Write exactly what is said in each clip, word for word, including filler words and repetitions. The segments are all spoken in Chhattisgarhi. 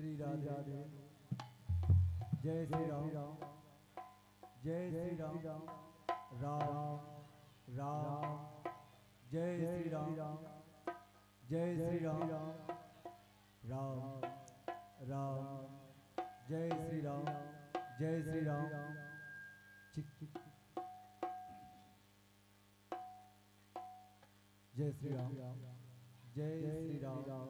श्री राधे। जय श्री राम। जय श्री राम। राम राम। जय श्री राम। जय श्री राम। राम राम। जय श्री राम। जय श्री राम। चिक चिक। जय श्री राम। जय श्री राम।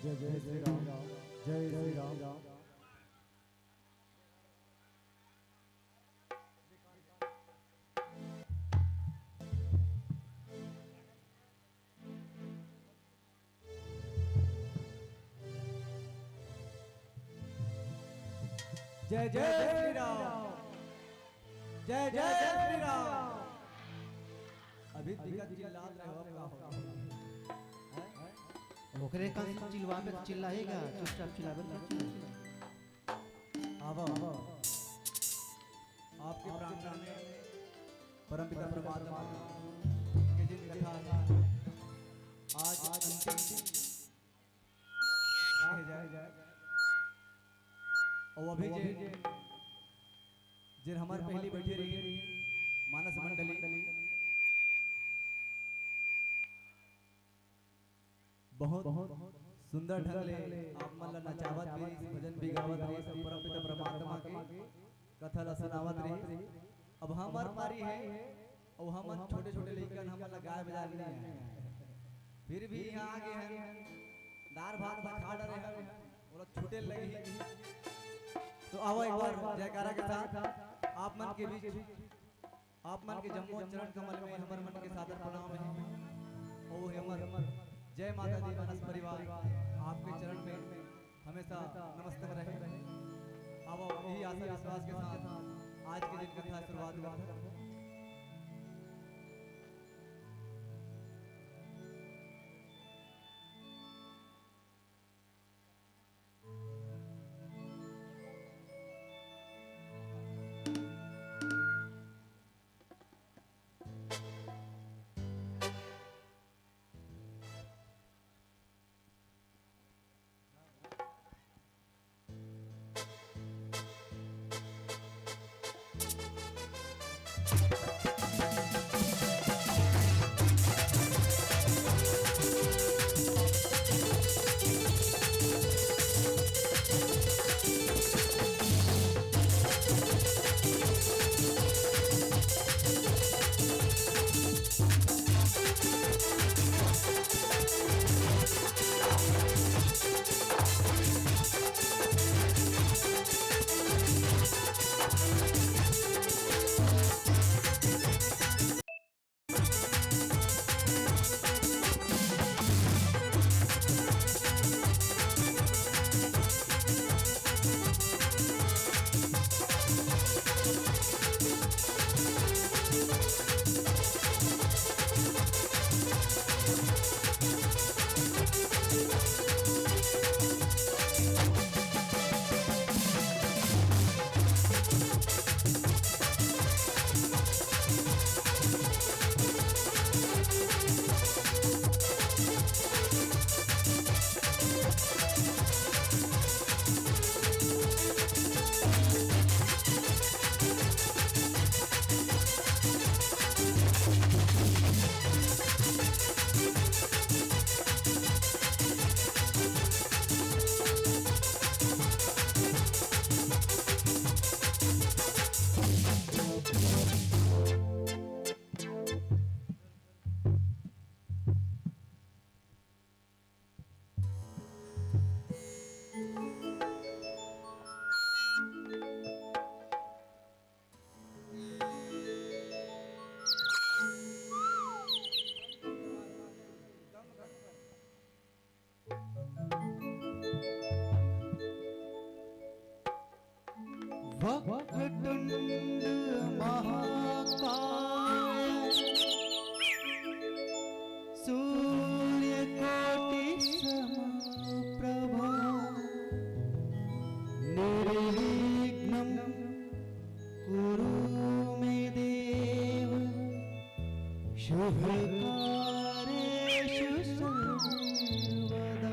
जय जय श्री राम। जय श्री राम। जय जय श्री राम। जय जय श्री राम। अभी दिखत चिल्लात रहे हो, अब का हो? हैं? ओकरे का चिल्लाबे त चिल्लाही गा, चुपचाप चिल्लाबे त चिल्लाही। आवा। आपके प्रांगण में परमपिता परमात्मा के जिन कथा आज अंतिम कहे जाए। और अभी जे, जे हमारे पहली बैठी रही मानस मंडली, बहुत सुंदर ढंग ले आप मन ला नचावत रही, भजन भी गावत रही, सब परमपिता परमात्मा के कथा ला सुनावत रही। अब हमार पारी है, अउ हमन छोटे-छोटे लइकन, हमन ला गाय बजाए नइ आए। फिर भी इहाँ आ गे हन, दार भात ला खा डरे हन, ओला छूटे लगही। तो आवा एक बार जयकारा के साथ आप मन के बीच, आप मन के जम्मो चरण कमल में हमर मन के सादर प्रणाम है। ओ हे हमर जय माता दी मानस परिवार, आपके चरण में हमेशा नमस्तक रहे। अब यही आशा विश्वास के साथ आज के दिन कथा शुरुआत करते हैं। गुह्यकारेषु सर्वदा।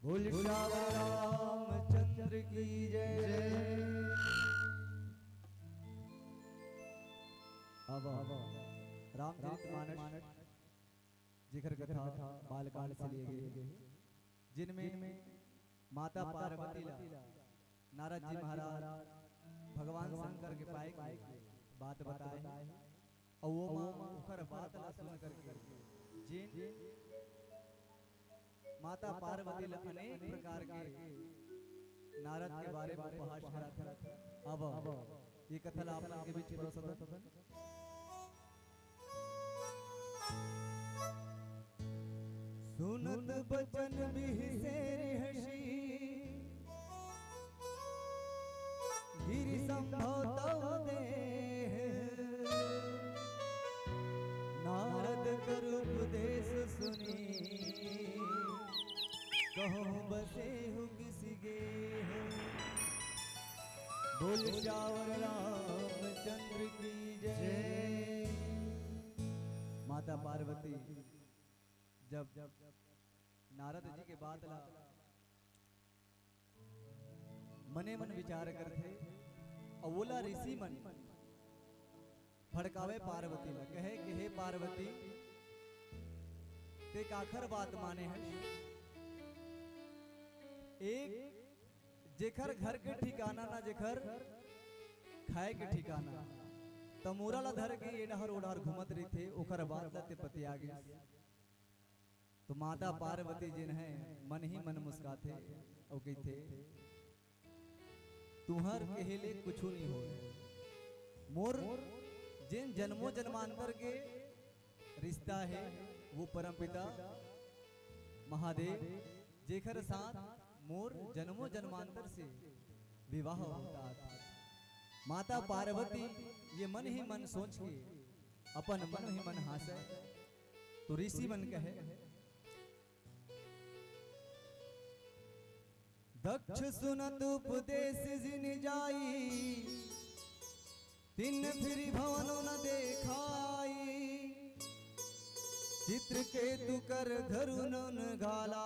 बोल श्याम रामचंद्र की जय। अब रामचरित मानस, जेकर कथा बालकांड से लिए गए हे, जिनमें माता पार्वती ला नारद जी महाराज भगवान शंकर के पाए के बात बताए हे। अउ ओमा ओकर बात ला सुन करके जेन माता पार्वती ला अनेक प्रकार के नारद के बारे में उपहास करत हे। अब ये कथा ला आप मन के बीच परोसत हन। सुनत बचन बिहसे रिहसी, कहूँ बसे हो किसी गे हो। बोल सियावर रामचंद्र की जय। माता पार्वती जब नारद जी के बात ला मने मन विचार करथे, अउ ओला ऋषि मन भड़कावे पार्वती ला, कहे कि हे पार्वती, ते काखर बात माने हस? एक जेखर घर के ठिकाना ना, जेखर खाए के ठिकाना, त मोरा ला धर के ये डहर ओ डहर घूमत रहिथे, ओखर बात ला ते पतिया गे। तो माता पार्वती जेन हे मन ही मन मुस्काथे अउ कहिथे, तुंहर कहे ले कुछु नहीं होय। मोर जेन जन्मों जन्मांतर के रिश्ता हे, वो परमपिता महादेव, जेखर साथ मोर जन्मों जन्मांतर से विवाह होता था। माता पार्वती ये मन ही मन सोच के, अपन मन ही मन हांसे, तो ऋषि मन कहे, दक्ष सुनत उपदेश जिन जाई, तिन फिर भवन न देखाई। चित्रकेतु कर धरुन न घाला,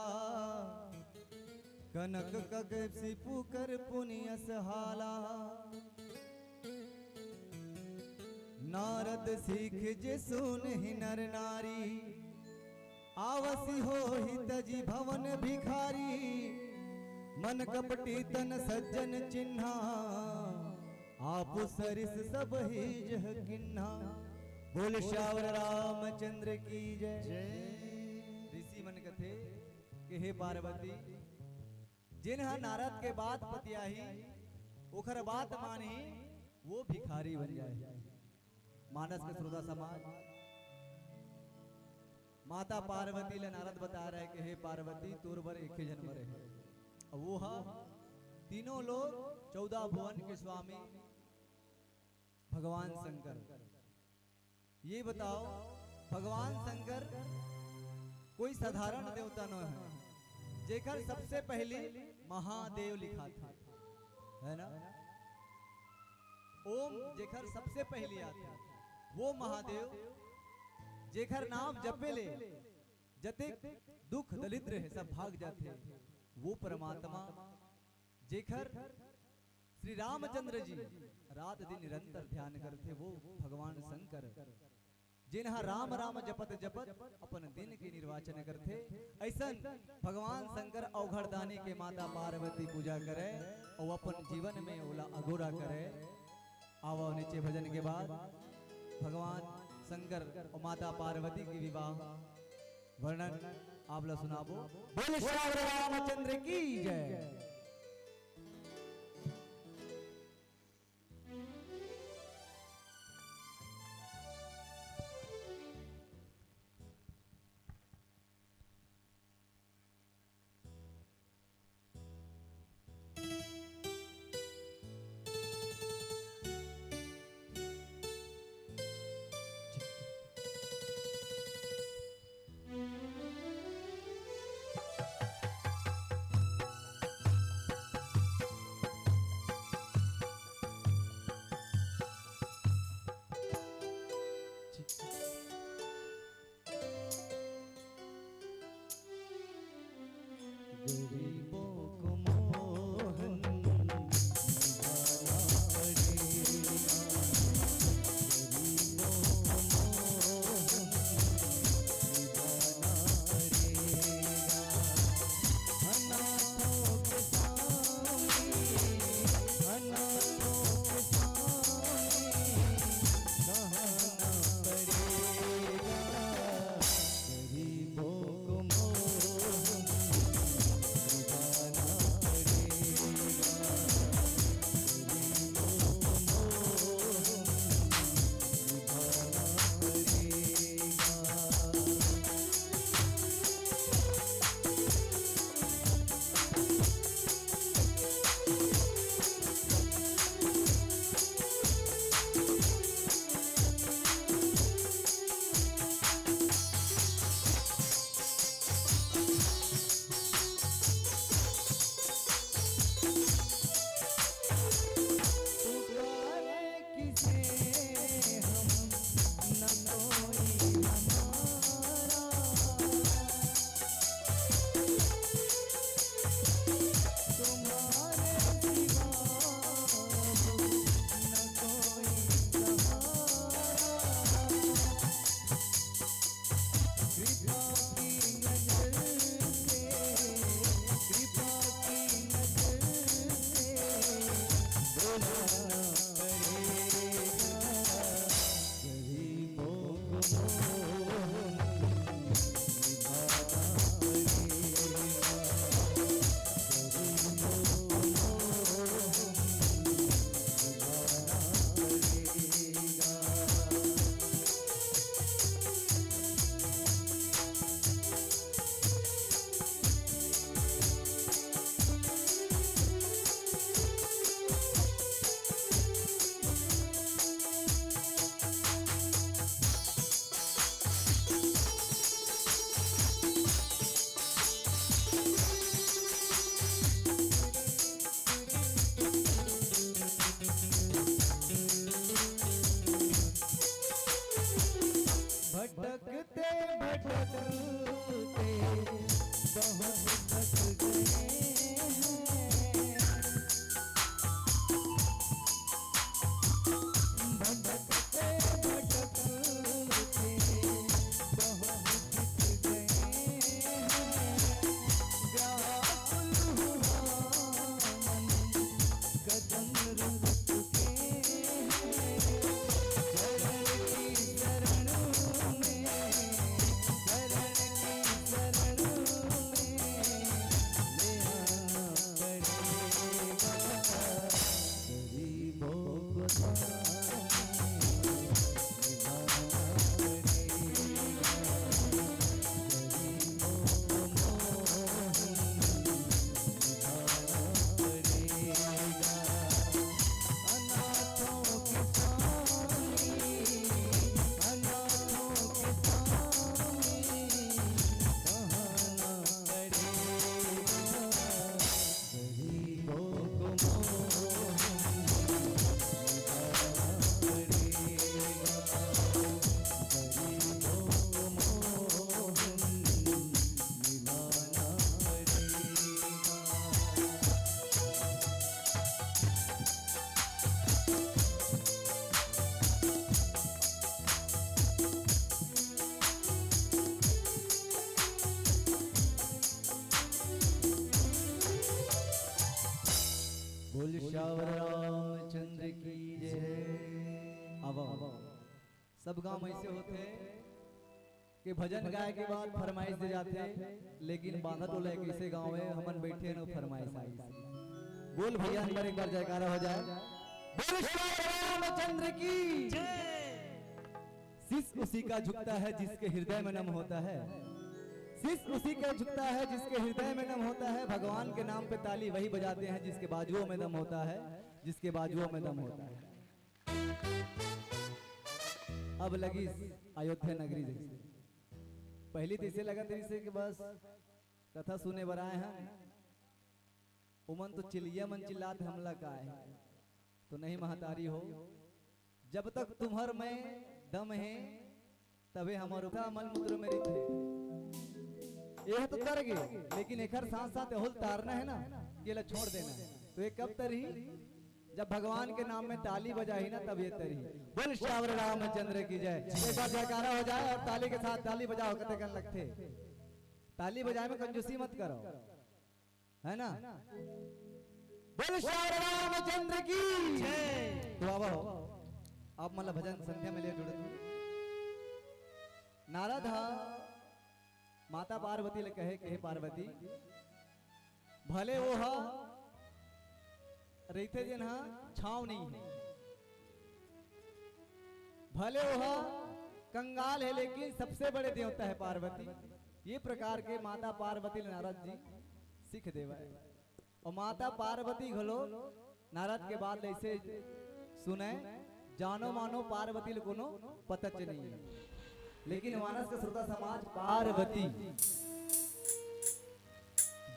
कनक ककसिपु कर पुनि अस हाला। नारद सीख जे सुनहि नर नारी, आवसि होहि तजि भवन भिखारी। मन कपटी तन सज्जन चिन्हा, आपु सरिस सब ही जह किन्हा। बोल सियावर रामचंद्र की जय। जय। ऋषि मन कथे कि हे पार्वती, जेन ह नारद के बात पतियाही, ओखर बात मानही, वो भिखारी बन जाए। मानस के श्रोता समाज, माता पार्वती ल नारद बता रहे कि हे पार्वती, तोर बर एक ही जन वर हे, अउ वो ह तीनों लोक चौदह भुवन के स्वामी भगवान शंकर। ये बताओ, भगवान शंकर कोई साधारण देवता न है, जेकर सबसे पहली महादेव लिखाथे, है ना? ओम जेकर सबसे पहली आथे, वो महादेव जेकर नाम जपे ले जतेक दुख दलिद्र हे, सब भाग जाथे। वो परमात्मा जेकर श्री रामचंद्र जी रात दिन निरंतर ध्यान करथे, वो भगवान शंकर, जेन ह राम राम जपत जपत अपन दिन के निर्वाचन करथे। अइसन भगवान शंकर अवघड़दानी के माता पार्वती पूजा करे अउ अपन जीवन में ओला अगोरा करे। आवव नीचे भजन के बाद भगवान शंकर अउ माता पार्वती के विवाह वर्णन आप ला सुनाबो। बोल सियावर रामचंद्र की जय। गरीबों को मोहन निभाना पड़ेगा, गरीबों को मोहन निभाना पड़ेगा। अनाथों के स्वामी, अनाथों के स्वामी कहना पड़ेगा। गरीबों को मोहन निभाना पड़ेगा, गरीबों को मोहन निभाना पड़ेगा। बोल सियावर रामचंद्र की जय। अब सब गांव ऐसे होथे कि भजन गाए के बाद फरमाइश दे जाथे, लेकिन बांधा टोला एक ऐसे गांव हे, हमन बैठे हन, फरमाइश आइस। बोल भैया, एक बार, एक बार जयकारा हो जाए। बोल सियावर रामचंद्र की। शिष्य उसी का झुकता है जिसके हृदय में नम होता है। शिष्य उसी का झुकता है जिसके हृदय में नम होता है। भगवान के नाम पे ताली वही बजाते हैं जिसके बाजुओं में दम होता है, जिसके बाजुओं में दम होता है। अब लगिस अयोध्या नगरी जैसे। पहली तो इसे लगत रहिसे कि बस कथा सुने बर आए हन, ओमन तो चिल्लइया मन चिल्लात, हमला काय? तो नहीं महतारी हो, जब तक तुम्हर में दम हे, तभे हमर उठा मलमूत्र में रहिथे। एह तो तर गे, लेकिन एकर साथ साथ एहू ल तारना हे ना, कि एला छोड़ देना हे। तो ये कब तरही? जब भगवान के नाम में ताली बजाही ना, तब ये तरही। बोल सियावर रामचंद्र की जय। एक बार जयकारा हो जाए और ताली के साथ ताली बजाओ, कते कन लगथे। ताली बजाए में कंजूसी मत करो, है ना? बोल सियावर रामचंद्र की जय। तो अब आओ, आप मन ला भजन संध्या में ले जुड़त हूँ। नारद हा माता पार्वती ले कहे, कहे पार्वती, भले वो हा रहिथे जेन हा छांव नहीं हे, भले वो हा कंगाल हे, लेकिन सबसे बड़े देवता हे पार्वती। ये प्रकार के माता पार्वती ले नारद जी सीख देवय। और माता पार्वती घलो नारद के बात ल ऐसे सुनय, जानो मानो पार्वती ल कोनो पतच नहीं हे। लेकिन मानस के श्रोता समाज, पार्वती,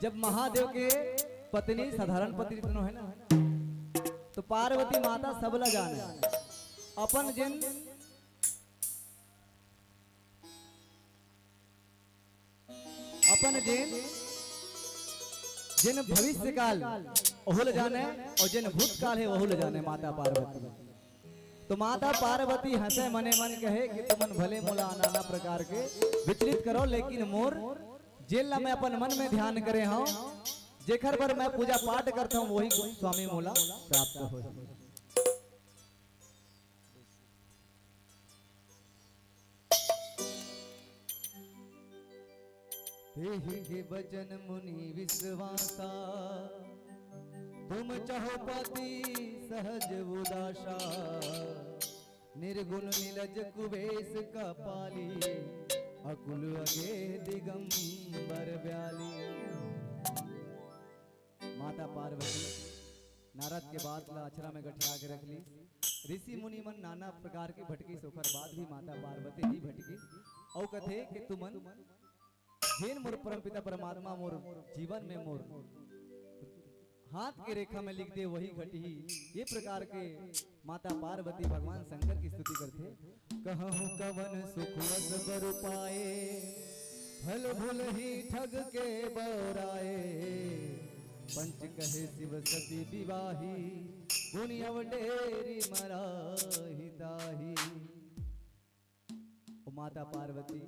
जब महादेव के पत्नी, साधारण पत्नी तो नो हे ना, तो पार्वती माता सबला जाने, अपन जेन अपन जेन, जेन भविष्य काल ओहू ल जाने और जेन भूतकाल हे ओहू ल जाने माता पार्वती। तो माता पार्वती हंसे मने मन कहे कि तुमन भले मोला नाना प्रकार के विचलित करो, लेकिन मोर जेन ला मैं अपन मन में ध्यान करे हूँ, जेकर बर मैं पूजा पाठ करता हूँ, वही स्वामी मोला प्राप्त हो। तेहि के बचन मुनि विश्वासा, तुम चहुपति सहज उदासा। निर्गुण निलज कुबेस कपाली, अकुल अगे दिगंबर ब्याली। माता पार्वती नारद के बात ला अचरा में गठिया के रख ली। ऋषि मुनि मन नाना प्रकार के भटकी, ओकर बाद भी माता पार्वती नहीं भटकी। अउ कथे कि तुमन जेन मोर परमपिता परमात्मा मोर जीवन में मोर हाथ के रेखा में लिख दे, वही घटही। ये प्रकार के माता पार्वती भगवान शंकर की स्तुति करथे। कहूँ कवन सुख अस बर पाए, भल भुलही ठग के बौराए, पंच कहे शिव सती विवाही, गुनि अवटेरी मराही ताही। ओ माता पार्वती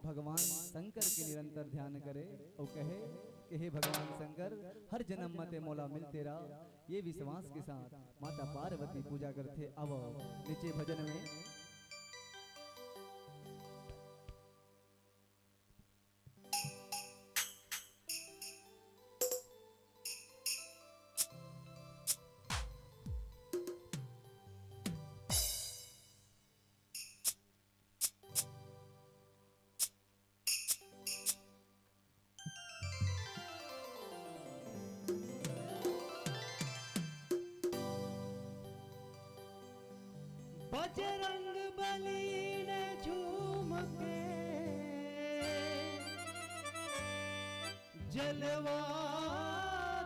भगवान शंकर के निरंतर ध्यान करे अउ कहे कि हे भगवान शंकर, हर जन्म म ते मोला मिलते रह। ये विश्वास के साथ माता पार्वती पूजा करथे। अब नीचे भजन में बजरंग बली ने झूम के जलवा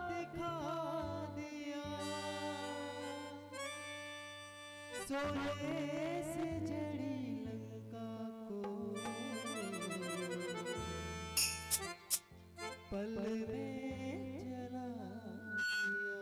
दिखा दिया। सोने से जड़ी लंका को पल में जला दिया।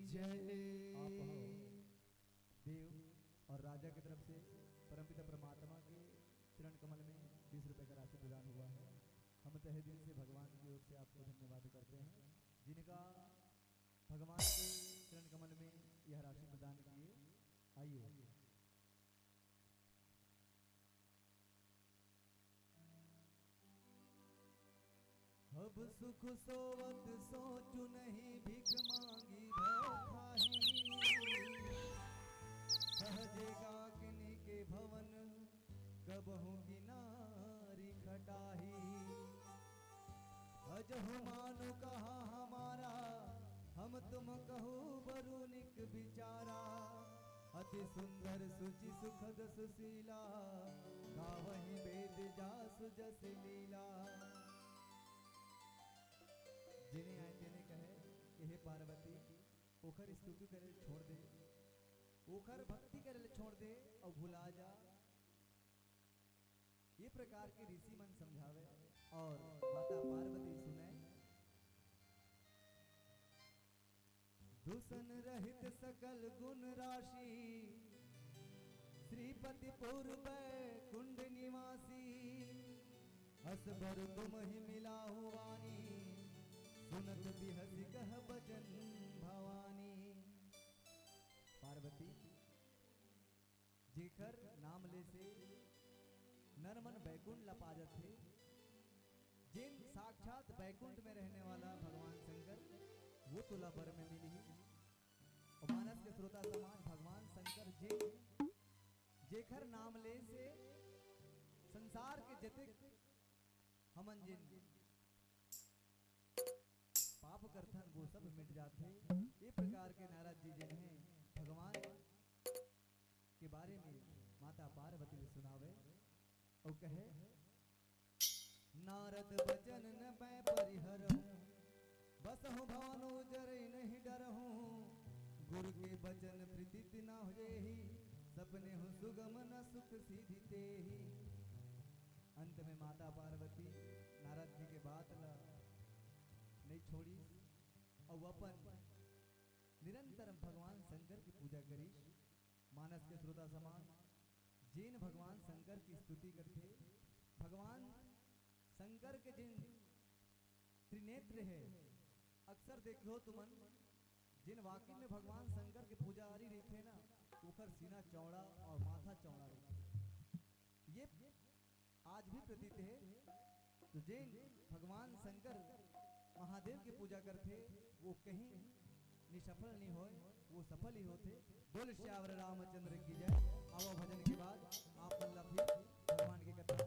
जय। आप हो देव और राजा की तरफ से परमपिता परमात्मा के चरण कमल में बीस रुपए का राशि प्रदान हुआ है। हम तहे दिल से भगवान की ओर से आपको धन्यवाद करते हैं, जिनका भगवान के चरण कमल में यह राशि प्रदान किए। आइए। अब सुख सोवत सोचु नहीं, भिख मांगी भव खाही। सहजे काकिनी के भवन, कबहु किनारी खटाही। अजहु मानु कहा हमारा, हम तुम कहु बरु निक बिचारा। अति सुंदर सुचि सुखद सुशीला, गावहि वेद जासु जस लीला। जेने आय तेने कहे कि हे पार्वती, ओखर स्तुति करे ल छोड़ दे, ओखर भक्ति करे ल छोड़ दे अउ भुला जा। ये प्रकार के ऋषि मन समझावे और माता पार्वती सुने। दूषण रहित सकल गुण राशि, श्रीपति पूर्व कुंड निवासी। अस बर तुम ही मिलाहु वाणी, सुनत बिहसि कह बचन भवानी। पार्वती, जेकर नाम ले से नर मन बैकुंठ ला पा जाथे, जेन साक्षात बैकुंठ में रहने वाला भगवान शंकर, वो तोला बर में मिलही। और मानस के श्रोता समाज, भगवान शंकर जी, जेकर नाम ले से संसार के जतेक हमन जिन पाप करथन, वो सब मिट जाथे। ये प्रकार के नारद जी जिन्हें भगवान के बारे में माता पार्वती ले सुनावे अउ कहे, नारद बचन न मैं परिहरहूँ, बसहु भवन उजरई नहीं डरहूँ। गुरु के बचन प्रीति न होई, सपनेहु सुगम न सुख सिधि तेहि। अंत में माता पार्वती नारद जी के बात ला नहीं छोड़ी अउ अपन निरंतर भगवान शंकर की पूजा करी। मानस के श्रोता समाज, जेन भगवान शंकर की स्तुति करथे, भगवान शंकर के जेन त्रिनेत्र हे, अक्सर देखे हो तुमन, जेन वाकई में भगवान शंकर के पुजारी रहिथे ना, ओकर सीना चौड़ा और माथा चौड़ा रहिथे। ये आज भी प्रतीत हे। तो जेन भगवान शंकर महादेव की पूजा करथे, वो कहीं निष्फल नहीं होय, वो सफल ही होथे। बोल सियावर रामचंद्र की जय। आवा भजन के बाद आप मन ला फिर भगवान की कथा।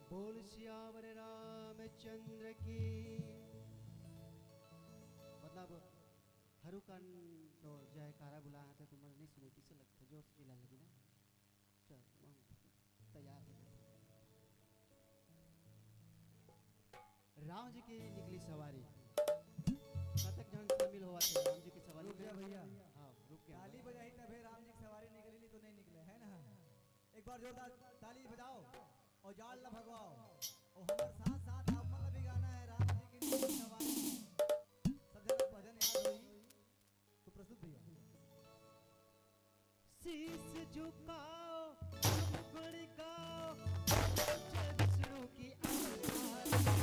बोल सियावर रामचंद्र की। मतलब, हरुकन तो जयकारा बुलाया था, तुमन नहीं सुने, किसे लगता जोर से चिल्ला लगी ना। चल, वहाँ तैयार हो। राम जी की निकली सवारी। कतक झन शामिल होवत हे राम जी की सवारी में? रुक जा भैया। हाँ, रुक गया। ताली बजाही तभे राम जी की सवारी निकली, नहीं तो नहीं निकले, है ना? एक बार जोरदार ताली बजाओ और जाल ला भगवाओ और हमारे साथ साथ आप मन ला भी गाना है राम जी की निकली सवारी। सब जन भजन याद होई। तो प्रस्तुत भैया। शीश झुकाओ, सब गुण गाओ, विष्णु की आराधना।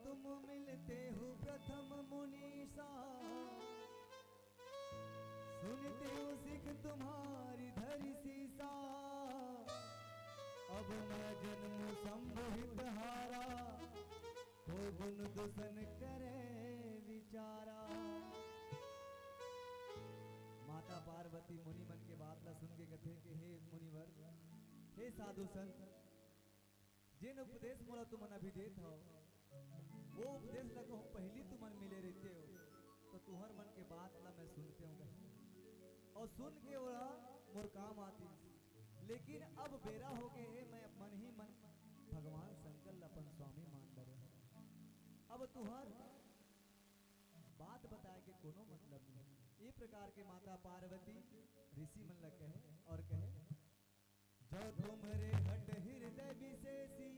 तुम मिलते हो प्रथम मुनीसा, सुनते हो सिख तुम्हारी धरी सीसा। अब मैं जन्म संभवित हारा, को गुण दुसन करे विचारा। माता पार्वती मुनि मन के बात ला सुन के कथे कि हे मुनिवर, हे साधु संत, जेन उपदेश मोला तुमन अभी देत हव, वो उपदेश ला कहूँ पहिली तुमन मिले रहिते हो, तो तुहर मन के बात ला मैं सुनते हूँ कहे। अउ सुन के ओला मोर काम आतिस, लेकिन अब बेरा हो गए हे, मैं मन ही मन भगवान शंकर ला अपन स्वामी मान डरे हूँ। अब तुहर बात बताए के कोनो मतलब नहीं हे। ये प्रकार के माता पार्वती ऋषि मन ला कहे अउ कहे, जो तुम्हरे हठ हृदय विशेषी,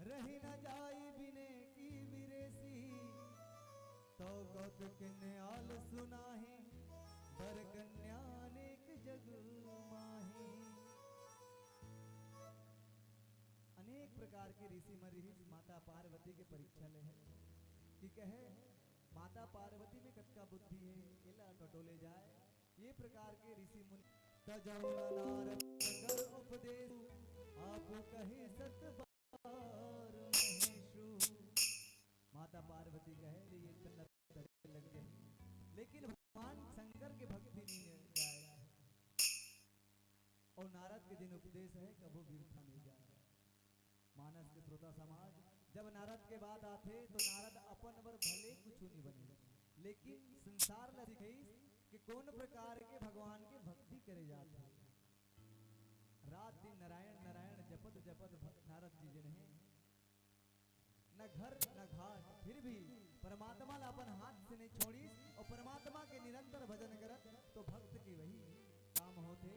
रहि न जाई बिने की विरेसी। तो कौतुक न्याल सुनाही, बर कन्या अनेक जग माही। अनेक प्रकार के ऋषि मन रिहिस माता पार्वती के परीक्षा ले हे कि कहे माता पार्वती में कतका बुद्धि हे, एला टटोले जाए। ये प्रकार के ऋषि मुनि तजौन नारद कर उपदेश, आप कहे सत बार महेशु। माता पार्वती कहे, "ये चंद्र लग गए, लेकिन भगवान शंकर के भक्ति नहीं है जाए।" और नारद के जिन उपदेश है, कबो बिरथा नहीं जाए। मानस के श्रोता समाज, जब नारद के बात आथे, तो नारद अपन बर भले कुछु नहीं बने, लेकिन संसार ला सिखाइस कि कौन प्रकार के भगवान के भक्ति करे जात है। रात दिन नारायण नारायण जपत जपत भ-, नारद जी जिन हे, न घर न घाट, फिर भी परमात्मा ला अपन हाथ से नहीं छोड़िस और परमात्मा के निरंतर भजन करत, तो भक्त के वही काम होथे।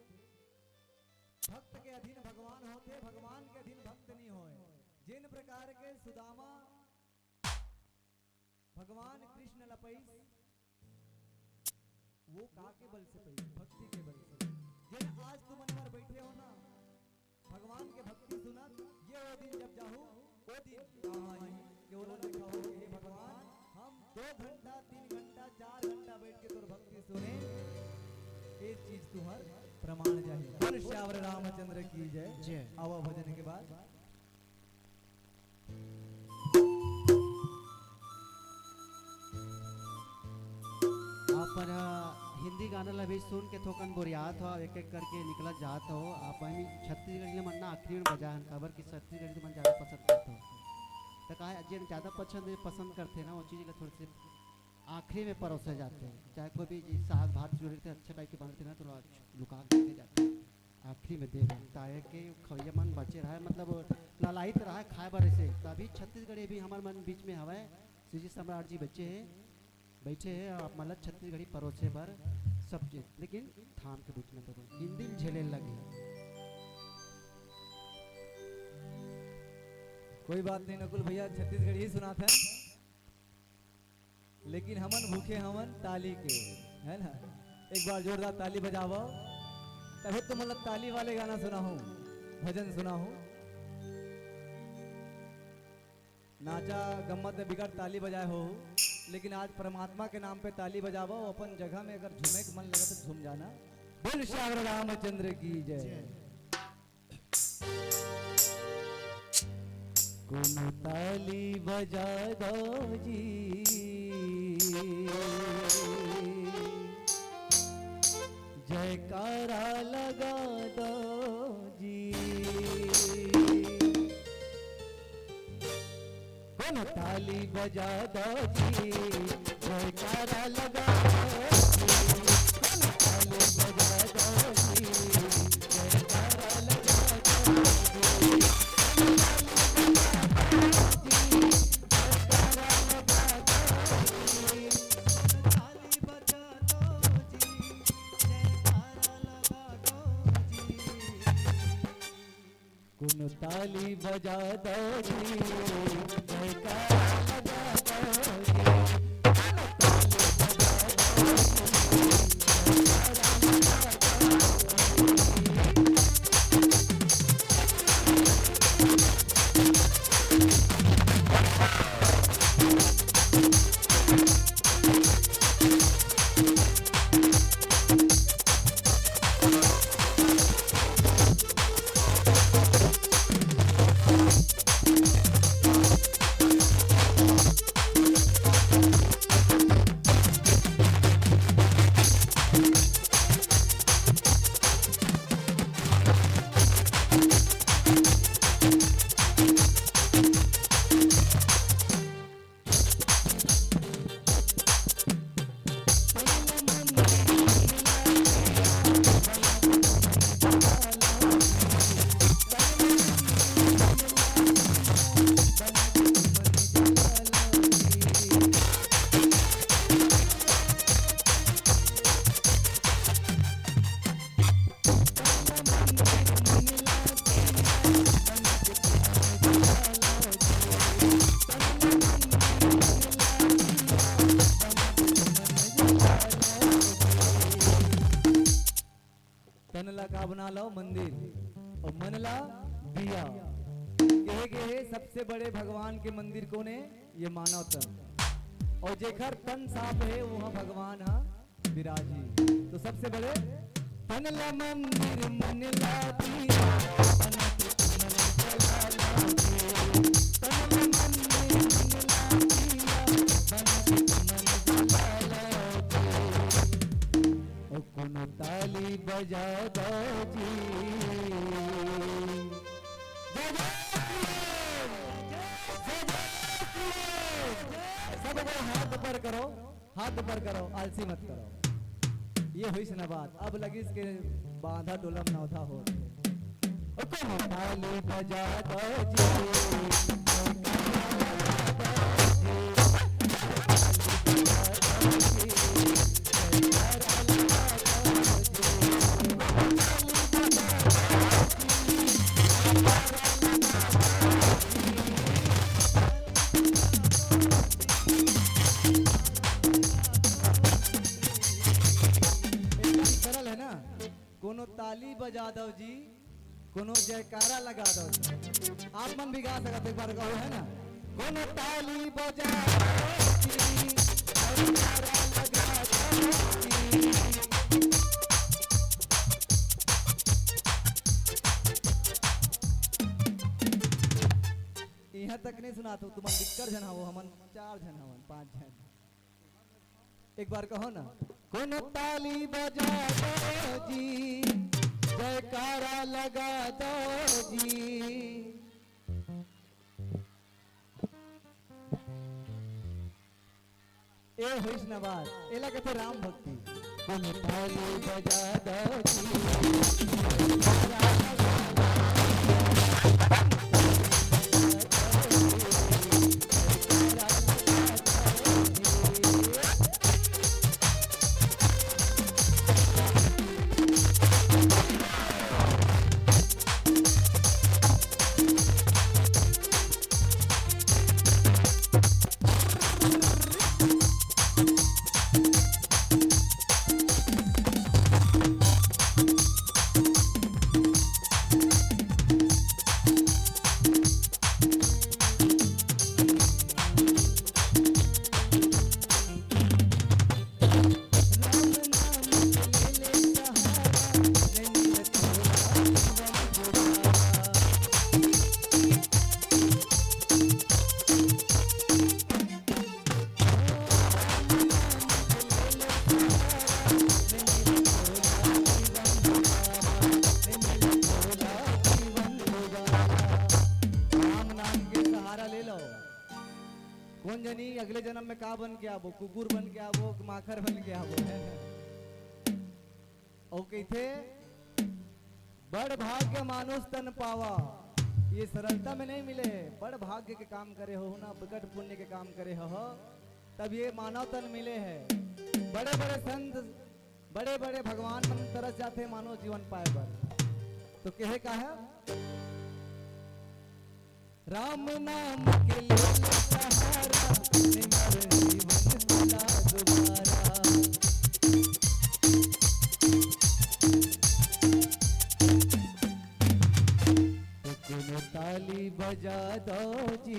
भक्त के अधीन भगवान होथे, भगवान के अधीन भक्त नहीं होय। जिन प्रकार के सुदामा भगवान कृष्ण ला पइस, वो का के बल से पइस? भक्ति के बल से। जेन आज तुमन हर बैठे हो ना, भगवान के भक्ति सुनत, ये वो दिन जब जाहू, वो दिन काम आही कि ओला दिखाओ, "हे भगवान, हम दो घंटा, तीन घंटा, चार घंटा बैठ के तोर भक्ति सुने, ये चीज तुम्हर प्रमाण जाही।" बोल सियावर रामचंद्र की जय। जय। आवा भजन के बाद। आप मन ह हिंदी गाना ला भी सुन के थोकन बोरियात हो, एक एक करके निकलत जात हो। आप मन छत्तीसगढ़ी ला मन ना आखिरी में बजाए हन, काबर कि छत्तीसगढ़ी तो मन ज्यादा पसंद करत हो। त काहे, जेन ज्यादा पसंद, पसंद करथे ना, वो चीज ला थोड़े से आखिरी में परोसे जाथे। चाहे कोई भी चीज, साग भात जुड़े रहिथे, अच्छा टाइप के बनथे ना, तो लुका के जाथे। आखिरी में देबे, ताकि खवैया मन बचे रहय, मतलब ललाइत रहय खाए बर। ऐसे तभी छत्तीसगढ़ी भी हमर मन बीच में हवय। श्री जी सम्राट जी बचे हैं, बैठे हैं, आप मन ला छत्तीसगढ़ी परोसे बर सब चीज, लेकिन थाम के बीच में देबो, हिंदी में झेले लगे। कोई बात नहीं नकुल भैया, छत्तीसगढ़ी ही सुनात है। लेकिन हमन भूखे हवन ताली के, है ना? एक बार जोरदार ताली बजावव, तभे तो मतलब ताली वाले गाना सुनाहूं, भजन सुनाहूं। नाचा गम्मत में बिकट ताली बजाए हो, लेकिन आज परमात्मा के नाम पे ताली बजावव, अपन जगह में अगर झूमे के मन लगे तो झूम जाना। बोल सियावर रामचंद्र की जय। कोनो ताली बजा दो जी, जयकारा लगा दो जी। कोनो ताली बजा दो जी, जयकारा लगा दो जी। कोनो ताली बजा दो जी, जयकारा लगा दो जी। जयकारा लगा दो जी। कोनो ताली बजा दो जी, जयकारा लगा दो जी। कोनो ताली बजा दो जी, जयकारा लगा दो जी। कोनो ताली बजा दो जी, जयकारा लगा दो जी। बना लो मंदिर, अउ मन ला दिया। कहे गे हे, सबसे बड़े भगवान के मंदिर कोन हे? ये मानव तन। अउ जेकर तन साफ हे, वो भगवान ह विराजी। तो सबसे बड़े तन ला मंदिर, मन ला दिया, बना के मन जला लो जी। तन ला मंदिर, मन ला दिया, बना के मन जला लो जी। ओ कोनो ताली बजा दो जी। जय जय श्री राम। जय जय श्री राम। सब लोग हाथ ऊपर करो, हाथ ऊपर करो, आलसी मत करो। ये होइस न बात, अब लगिस के बांधा टोला म नवधा हो। ओ कोनो ताली बजा दो जी। एकदम सरल है ना? कोनो ताली बजा दो जी, कोनो जयकारा लगा दो जी। आप मन भी गा सकत हो, एक बार कहो, है ना? कोनो ताली बजा दो जी, जयकारा लगा दो जी। इहाँ तक नहीं सुनात हो, तुमन बिक्कट झन हवो, हमन चार झन हवन, पांच झन। एक बार कहो ना, कोनो ताली बजा दो जी, जयकारा लगा दो जी। ए होइस न बात, एला कथे राम भक्ति। कोनो ताली बजा दो जी। राम नाम के सहारा ले लो। कोन जनी अगले जन्म में का बन के आबो, कुकुर बन के आबो कि माखर बन के आबो, है ना? अउ कहिथे, बड़ भाग्य मानुष तन पावा, ये सरलता में नहीं मिले हे, बड़ भाग्य के काम करे हो ना, बिकट पुण्य के काम करे हो, तब ये मानव तन मिले हे। बड़े बड़े संत, बड़े बड़े भगवान मन तरस जाथे मानव जीवन पाए बर। तो कहे का है, राम नाम के ले ले सहारा, निमर जीवन दिला दोबारा। तो कोनो ताली बजा दो जी।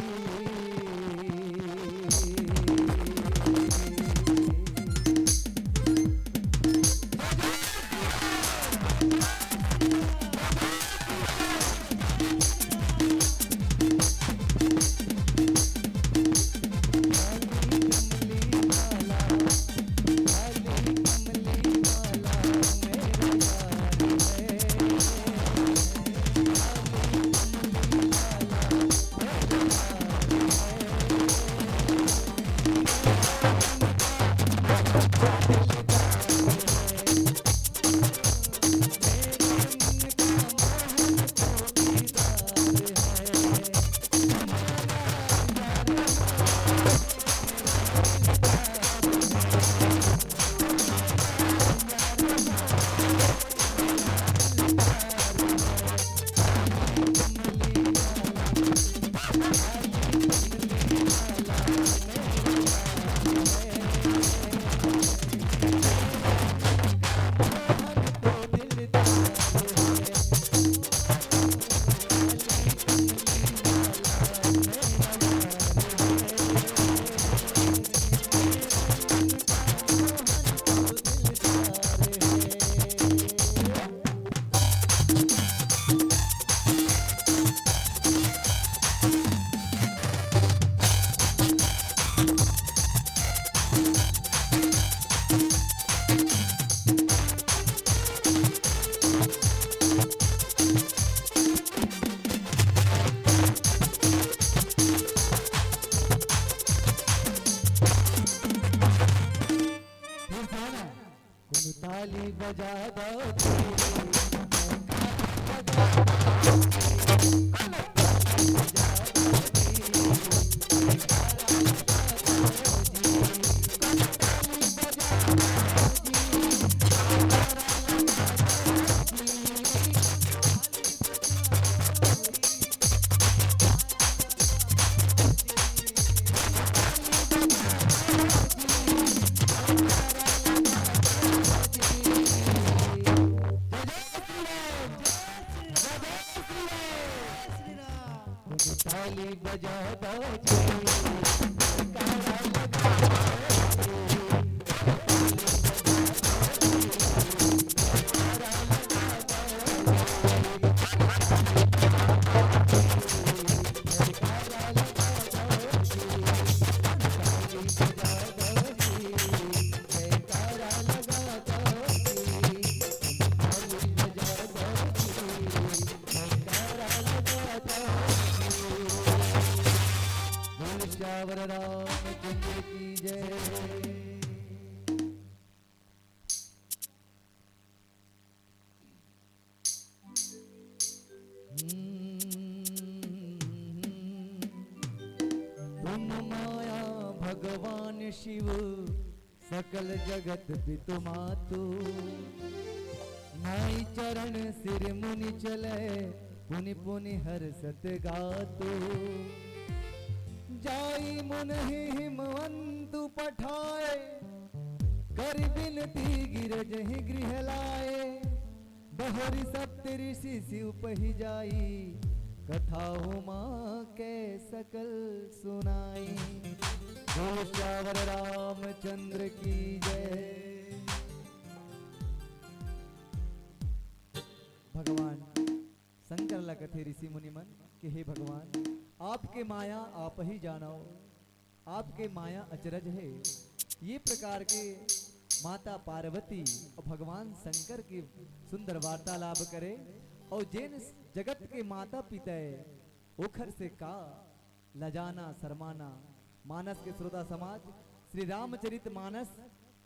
ताली बजा दो जी। बोल सियावर रामचंद्र की जय। हम्म। तुम माया भगवान शिव सकल जगत पितु मातु। नाई चरण सिर मुनि चले, पुनि पुनि हर्षत गातु। जाई मुनहि हिमवंतु पठाए, करि बिनती गिरजहि गृह लाए। बहुरि सप्त ऋषि शिव पहि जाई, कथा उमा कै सकल सुनाई। बोल सियावर रामचंद्र की जय। भगवान शंकर ला कथे ऋषि मुनि मन कि हे भगवान, आपके माया आप ही जानव, आपके माया अचरज हे। ये प्रकार के माता पार्वती और भगवान शंकर के सुंदर वार्तालाप करे और जेन जगत के माता पिता है, ओखर से का लजाना, शर्माना। मानस के श्रोता समाज, श्री रामचरित मानस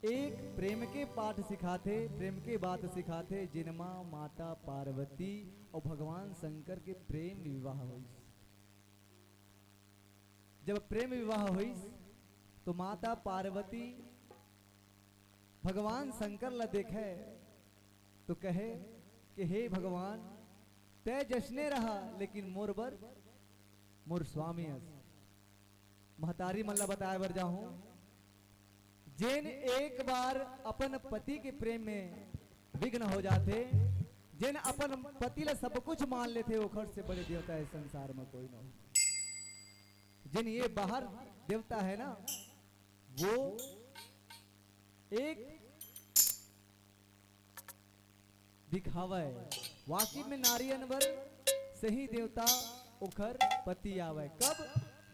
एक प्रेम के पाठ सिखाथे, प्रेम के बात सिखाथे, जेनमा माता पार्वती और भगवान शंकर के प्रेम विवाह होइस। जब प्रेम विवाह होइस, तो माता पार्वती भगवान शंकर ला देखे, तो कहे कि हे भगवान, तै जसने रहा, लेकिन मोर बर मोर स्वामी अस। महतारी मन ला बताए बर जाहूं, जेन एक बार अपन पति के प्रेम में विघ्न हो जाथे, जेन अपन पति ला सब कुछ मान लेथे, ओखर से बड़े देवता ए संसार में कोई न हो। जेन ये बाहर देवता है ना, वो एक दिखावा है। वाकई में नारियन बर सही देवता ओखर पति आवे। कब?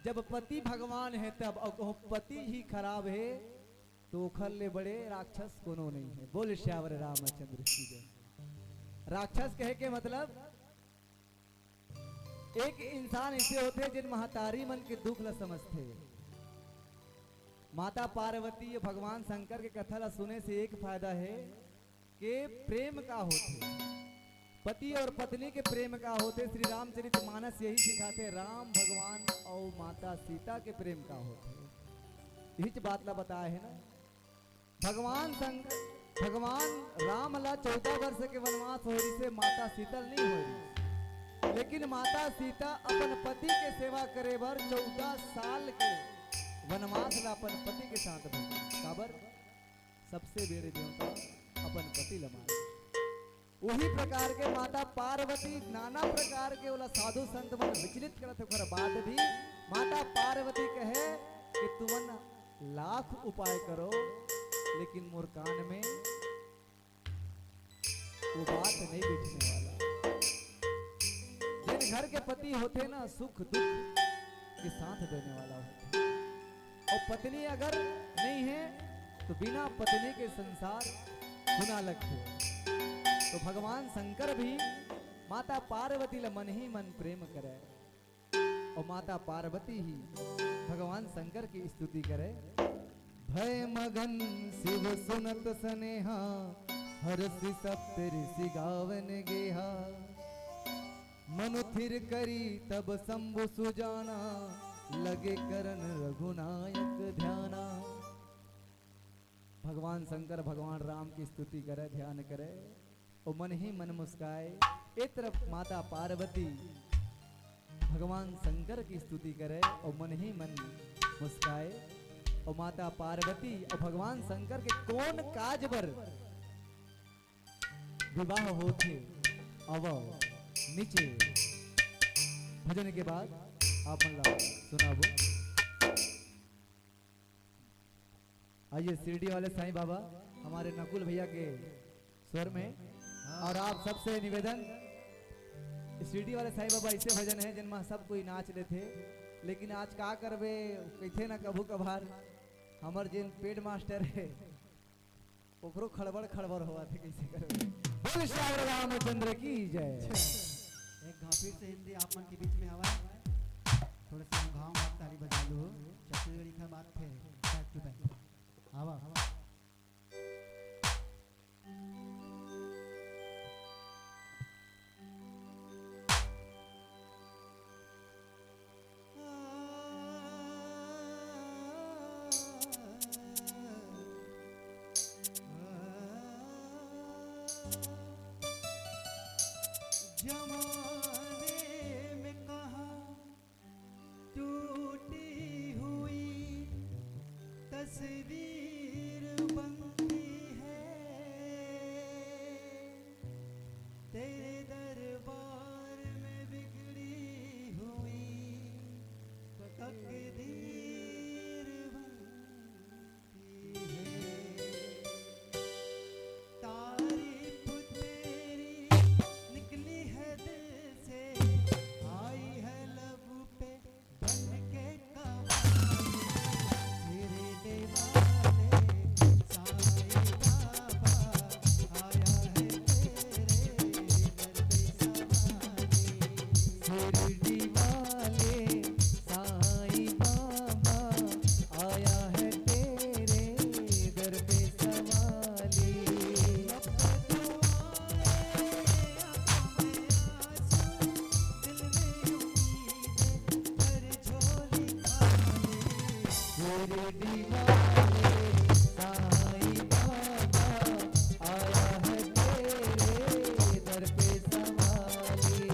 जब पति भगवान है तब। और कहूं पति ही खराब है, तो ओखर ले बड़े राक्षस कोनो नहीं है। बोल सियावर रामचंद्र की जय। राक्षस कहे के मतलब, एक इंसान ऐसे होथे, जेन महतारी मन के दुख ला समझथे। माता पार्वती या भगवान शंकर के कथा ला सुने से एक फायदा है कि प्रेम का होथे, पति और पत्नी के प्रेम का होथे। श्री रामचरित मानस यही सिखाथे, राम भगवान और माता सीता के प्रेम का होथे। यही बात ला बताए है ना। भगवान शंकर, भगवान राम ला चौदह वर्ष के वनवास होय रिहिसे, माता सीता ल नहीं होय रिहिस। लेकिन माता सीता अपन पति के सेवा करे बर चौदह साल के वनवास ला अपन पति के साथ भेजिस। काबर? सबसे बड़े देवता अपन पति ला माने। उही प्रकार के माता पार्वती नाना प्रकार के ओला साधु संत मन विचलित करत हे, ओकर बाद भी माता पार्वती कहे कि तुमन लाख उपाय करो, लेकिन मोर कान में वो बात नहीं बैठने वाला। जेन घर के पति होथे ना, सुख दुख के साथ देने वाला होथे। और पत्नी अगर नहीं है, तो बिना पत्नी के संसार सुना लगथे। तो भगवान शंकर भी माता पार्वती ल मन ही मन प्रेम करे और माता पार्वती ही भगवान शंकर की स्तुति करे। भय मगन शिव सुनत सनेहा, हरषि सप्त ऋषि गावन गेहा, मनु थिर करी तब शंभु सुजाना, लगे करन रघुनायक ध्याना। भगवान शंकर भगवान राम की स्तुति करे, ध्यान करे, अउ मन ही मन मुस्काए। ए तरफ माता पार्वती भगवान शंकर की स्तुति करे अउ मन ही मन मुस्काए। अउ माता पार्वती अउ भगवान शंकर के कौन काज बर विवाह होथे, अव नीचे भजन के बाद आप मन ला सुनाबो। आइए, शिरडी वाले साईं बाबा हमारे नकुल भैया के स्वर में। हाँ। और आप सबसे निवेदन, शिरडी वाले साईं बाबा ऐसे भजन है जिनमें सब कोई नाच लेथे, लेकिन आज का करबे, कहिथे ना कभू कभार हमर जेन पेड मास्टर है, ओकरो खड़बड़ खड़बड़ होवत हे, कइसे करबे। बोल श्री रामचंद्र की जय। एक घाव फिर से हिंदी आप मन के बीच में आवा है। थोड़ा सा घाव घाव ताली बजा लो। छत्तीसगढ़ी का बात है, back to back। आवा। जमाने में कहाँ टूटी हुई तस्वीर बनती है, तेरे दरबार में बिगड़ी हुई तकदीर बनती है। तारीफ तेरी निकली है दिल से, आई है लब पे बन के कवाली। शिरडी वाले साईं बाबा, आया है तेरे दर पे सवारी। शिरडी वाले साईं बाबा, आया है तेरे दर पे सवाली। शिरडी वाले साईं बाबा, आया है तेरे दर पे सवारी।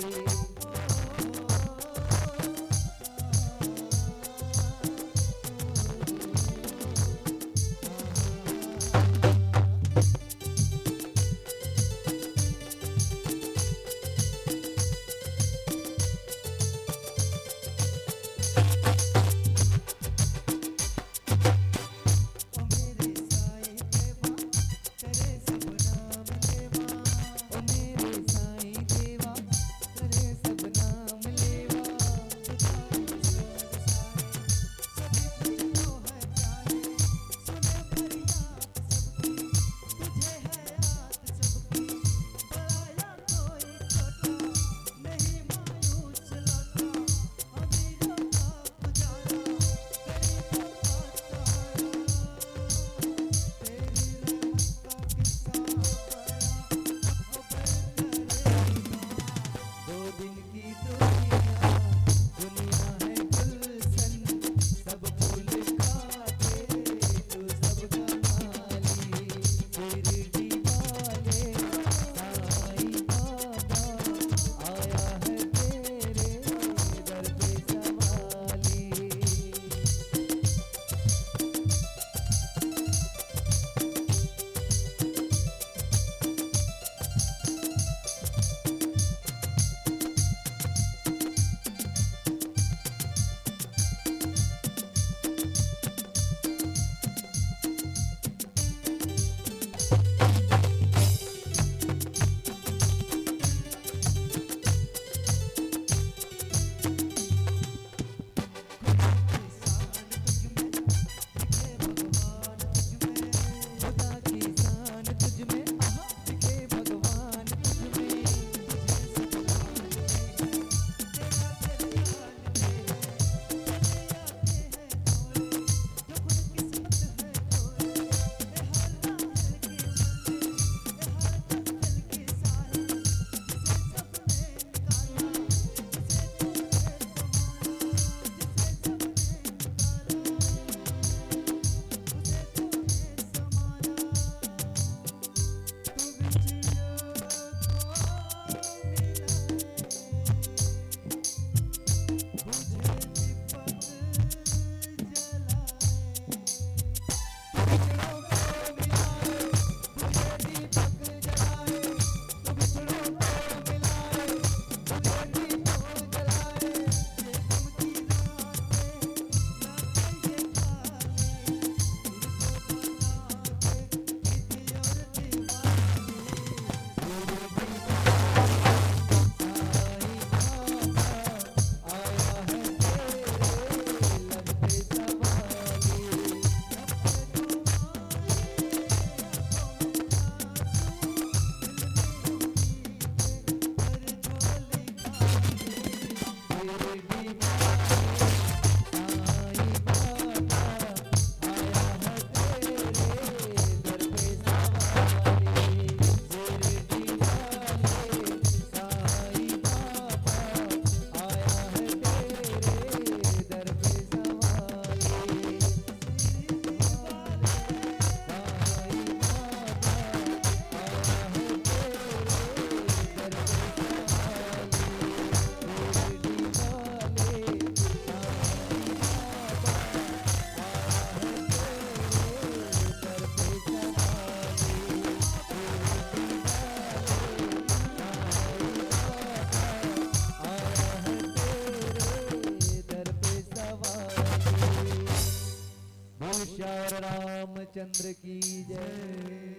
चंद्र की जय।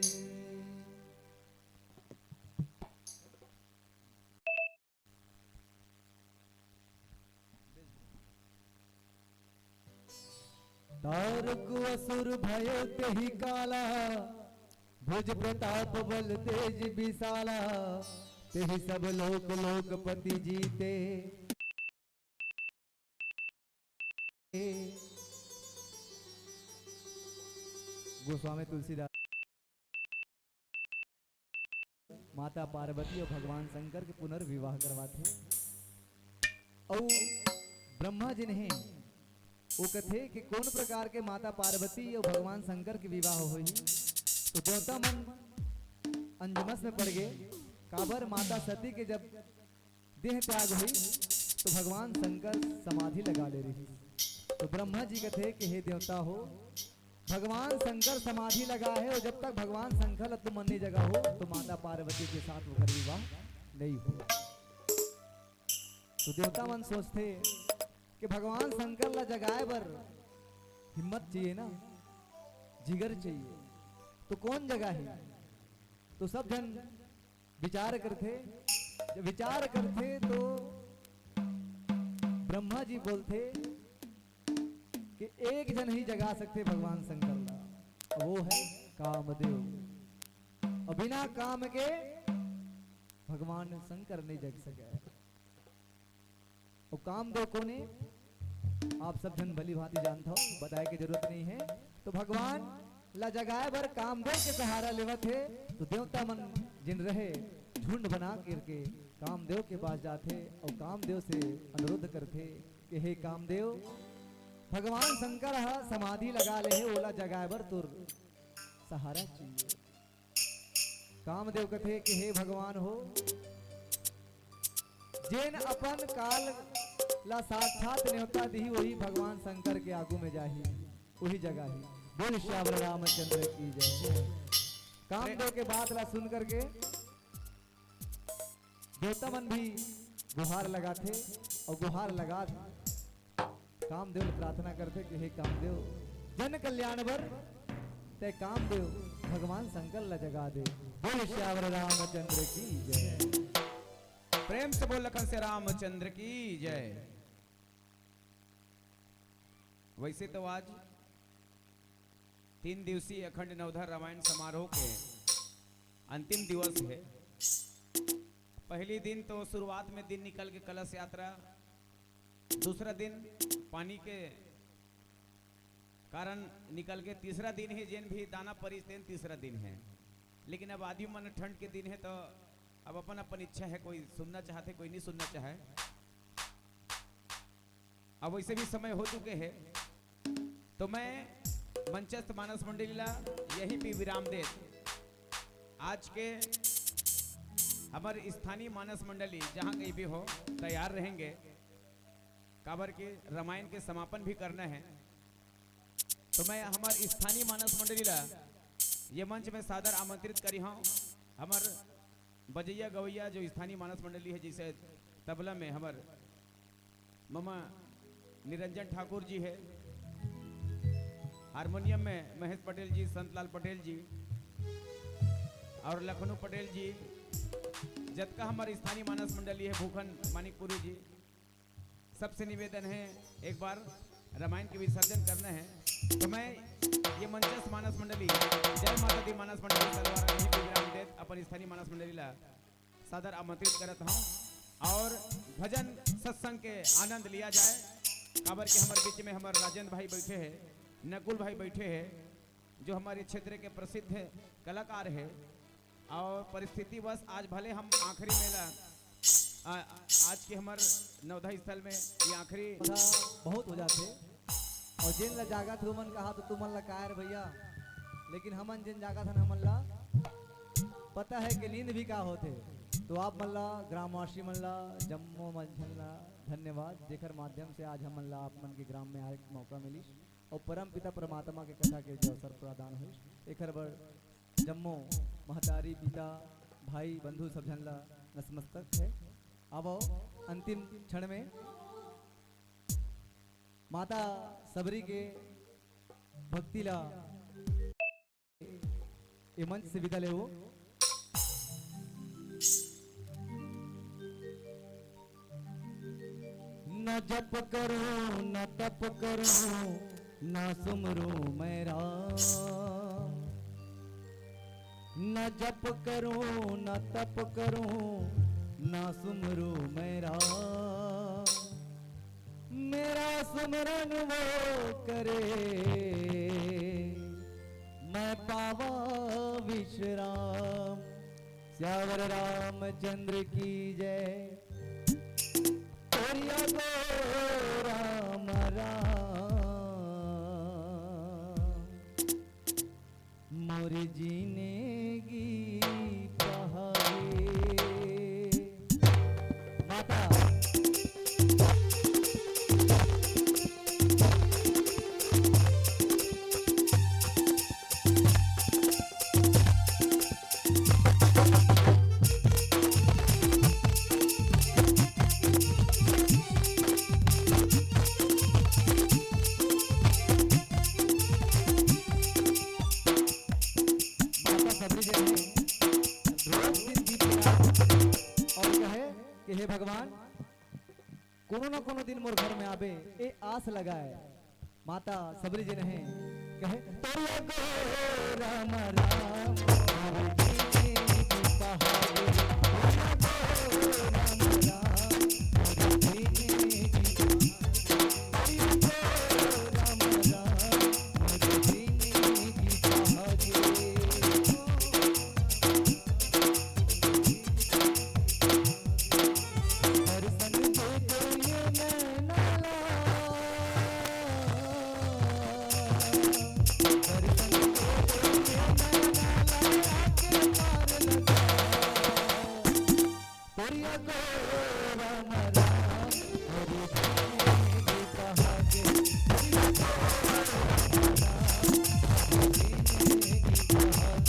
दारुक असुर भय तेहि काला, भुज प्रताप बल तेज विशाला, तेहि सब लोक लोकपति जीते। गोस्वामी तुलसीदास माता पार्वती अउ भगवान शंकर के पुनर्विवाह करवाथे। अउ ब्रह्मा जिन हे, वो कथे कि कोन प्रकार के माता पार्वती अउ भगवान शंकर के विवाह होही। तो देवता मन अंजमस में पड़ गे, काबर माता सती के जब देह त्याग होइस, तो भगवान शंकर समाधि लगा ले रहिस। तो ब्रह्मा जी कथे कि हे देवता हो, भगवान शंकर समाधि लगा हे अउ जब तक भगवान शंकर ला तुमन नइ जगाहू, तो माता पार्वती के साथ ओकर विवाह नइ हो। तो देवता मन सोचथे कि भगवान शंकर ला जगाए बर हिम्मत चाहिए ना, जिगर चाहिए। तो कोन जगाही? तो सब झन विचार करथे। जब विचार करथे तो ब्रह्मा जी बोलथे कि एक झन ही जगा सकथे भगवान शंकर ला, अउ वो हे कामदेव। अउ बिना काम के भगवान शंकर नइ जग सकय। अउ कामदेव कोन हे? आप सब झन भली भांति जानत हव, बताए के जरूरत नइ हे। तो भगवान ला जगाए बर कामदेव के सहारा लेवत हे। तो देवता मन जिन रहे झुंड बना करके कामदेव के पास जाथे अउ कामदेव से अनुरोध करथे कि हे कामदेव, भगवान शंकर ह समाधि लगा ले हे, ओला जगाए बर तोर सहारा चाहिए। कामदेव कथे कि हे भगवान हो, जेन अपन काल ला साक्षात नेवता दिही, वही भगवान शंकर के आगू में जाही, वही जगाही। बोल सियावर रामचंद्र की जय। कामदेव के बात ला सुन करके देवता मन भी गुहार लगाथे अउ गुहार लगा कामदेव ले प्रार्थना करथे कि हे कामदेव, जन कल्याण बर तै कामदेव भगवान शंकर ला जगा दे। बोल सियावर रामचंद्र की जय। प्रेम से बोल लखन से रामचंद्र की जय। वैसे तो आज तीन दिवसीय अखंड नवधा रामायण समारोह के अंतिम दिवस हे। पहली दिन तो शुरुआत में दिन निकल के कलश यात्रा, दूसरा दिन पानी के कारण निकल के, तीसरा दिन हे जेन भी दाना परिस तेन तीसरा दिन हे। लेकिन अब आदमी मन ठंड के दिन हे तो अब अपन अपन इच्छा हे, कोई सुनना चाहथे, कोई नहीं सुनना चाहे। अब वैसे भी समय हो चुके हे, तो मैं मंचस्थ मानस मंडली ला यहीं पे विराम देत आज के हमर स्थानीय मानस मंडली जहाँ कहीं भी हो, तैयार रहेंगे, काबर के रामायण के समापन भी करना हे। तो मैं हमर स्थानीय मानस मंडली ला ये मंच में सादर आमंत्रित करी हूँ। हमर बजैया गवैया जो स्थानीय मानस मंडली हे, जैसे तबला में हमर ममा निरंजन ठाकुर जी हे, हारमोनियम में महेश पटेल जी, संतलाल पटेल जी और लखनऊ पटेल जी, जतका हमर स्थानीय मानस मंडली हे, भूखन मानिकपुरी जी, सबसे निवेदन हे एक बार रामायण के विसर्जन करना हे। तो मैं ये मंचस्थ मानस मंडली, जय माता दी मानस मंडली सरवारा यहीं पे विराम देत अपन स्थानीय मानस मंडली ला सादर आमंत्रित करत हूँ और भजन सत्संग के आनंद लिया जाए। काबर के हमर बीच में हमर राजेंद्र भाई बैठे हे, नकुल भाई बैठे हे, जो हमारे क्षेत्र के प्रसिद्ध कलाकार हे। और परिस्थितिवश आज भले हम आखिरी मेला, आ, आज के हमर नवधा स्थल में ये आखिरी बहुत हो जाथे। और जेन ला जागत हो मन कहा तो तुमन ला कायर भैया, लेकिन हमन जेन जागत हन हमन ला पता हे कि नींद भी का होथे। तो आप मन ला, ग्रामवासी मन ला, जम्मो मन झन ला धन्यवाद, जेकर माध्यम से आज हमन ला आप मन के ग्राम में आए के मौका मिलिस और परम पिता परमात्मा के कथा के जो अवसर प्रदान होइस, एकर बर जम्मो महतारी, पिता, भाई, बंधु सब झन ला नतमस्तक हे। अब अंतिम क्षण में माता सबरी के भक्ति ला ये मंच से विदा लेवो। न जप करूं, न तप करूं, न सुमरूं मैं राम। न जप करूं, न तप करूं, न सुमरूं मैं राम। मेरा सुमरन वो करे, मैं पावा विश्राम। सियावर रामचंद्र की जय। तोरिया गो राम राम, मोर जिंदगी पहावे। माता। माता सबरी जय हे, रोज दिन दीप जलाए अउ कहे कि हे भगवान, कोनो न कोनो दिन मोर घर में आबे, ए आस लगाए। माता सबरी जय हे, कहे, "तोरिया गो राम राम, मोर जिंदगी पहावे। तोरिया गो राम राम, मोर जिंदगी पहावे। तोरिया गो राम राम, मोर जिंदगी पहावे।" दर्शन दे दे ये नैना ला, दर्शन दे दे ये नैना ला, आके पार लगा। तोरिया गो राम राम, हरि हरि कहा के। तोरिया गो राम राम, हरि हरि कहा के।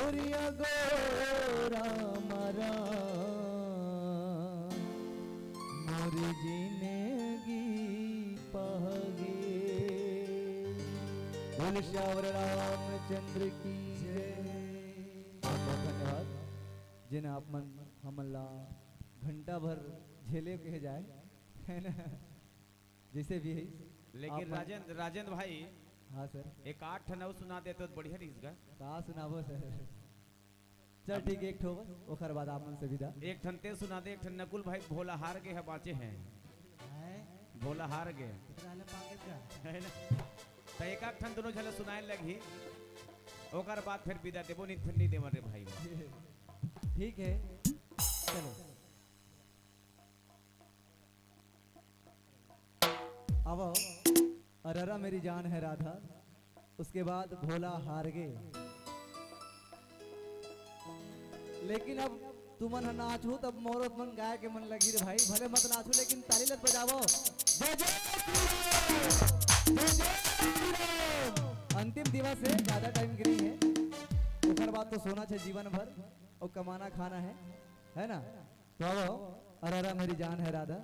गोरिया गो राम राम, मोर जिंदगी पहगे। बोल सियावर रामचंद्र की जय। बहुत बहुत धन्यवाद, जेन आप मन हमन ला घंटा भर झेले कहे जाए, है ना? जैसे भी है। लेकिन आप मन राजेंद्र, राजेंद्र भाई, हाँ सर। एक आध ठन अउ सुना देते तो बढ़िया रहिस गा। का सुनाबो सर? चल ठीक है, एक ठो बस, ओकर बाद आप मन से विदा। एक ठन ते सुना दे, एक ठन नकुल भाई भोला हार गे हे, बाँचे हे। हैं? भोला हार गे। इतना ले पाके का? है ना? त एक आध ठन दोनों झन ला सुनाए लगही, ओकर बाद फिर विदा देबो, नहीं फिर नहीं देवन रे भाई। ठीक है, चलो। आवो, अररा मेरी जान है राधा, उसके बाद भोला हार गे। लेकिन अब तुमन ह नाचहू तब मोरो मन गाए के मन लगही रे भाई, भले मत नाचहू लेकिन ताली लत बजावो। जय जय श्री राम, जय जय श्री राम। अंतिम दिवस है, ज्यादा टाइम के नहीं है, ओकर बाद तो सोना छे जीवन भर और कमाना खाना है, है ना? तो आवो, अररा मेरी जान है राधा।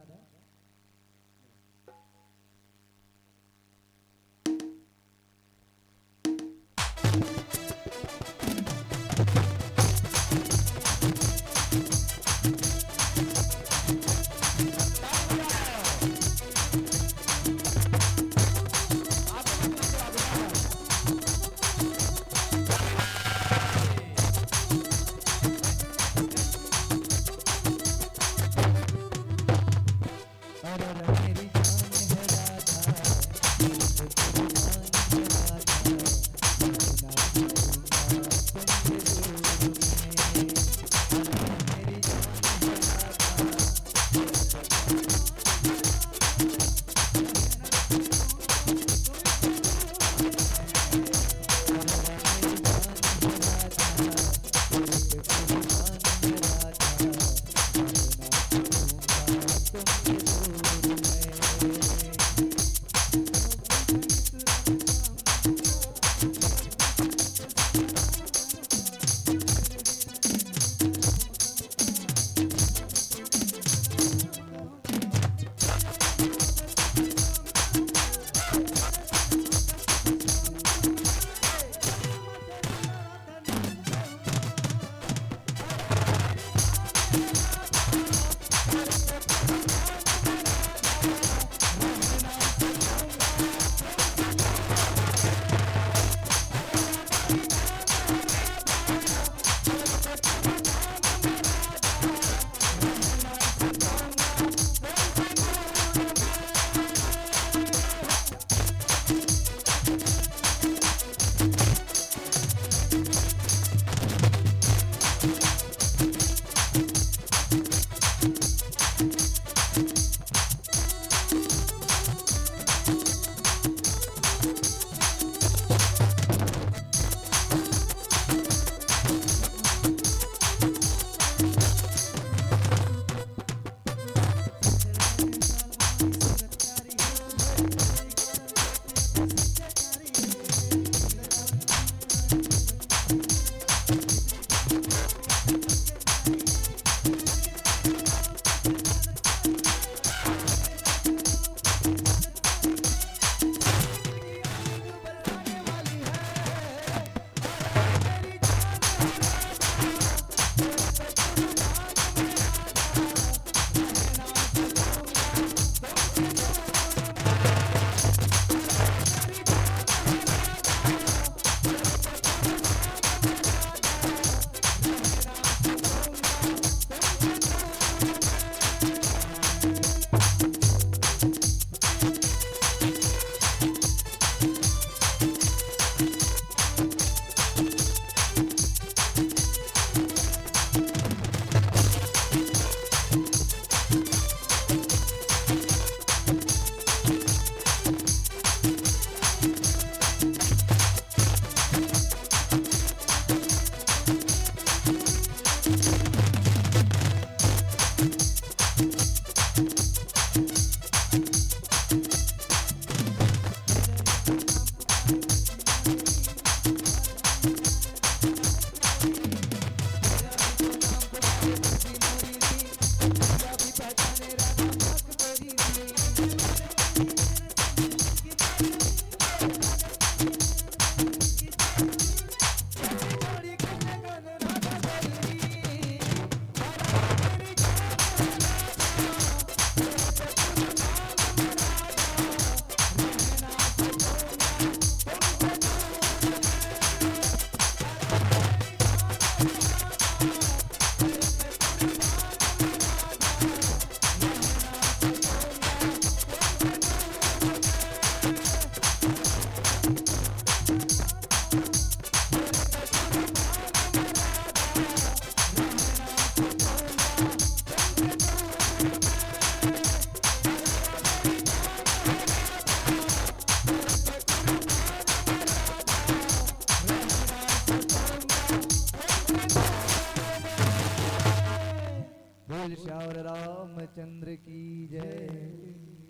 और रामचंद्र की जय।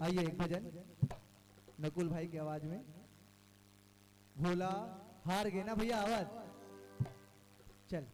आइए, एक भजन नकुल भाई की आवाज में। भोला हार गे ना भैया, आवाज। चल।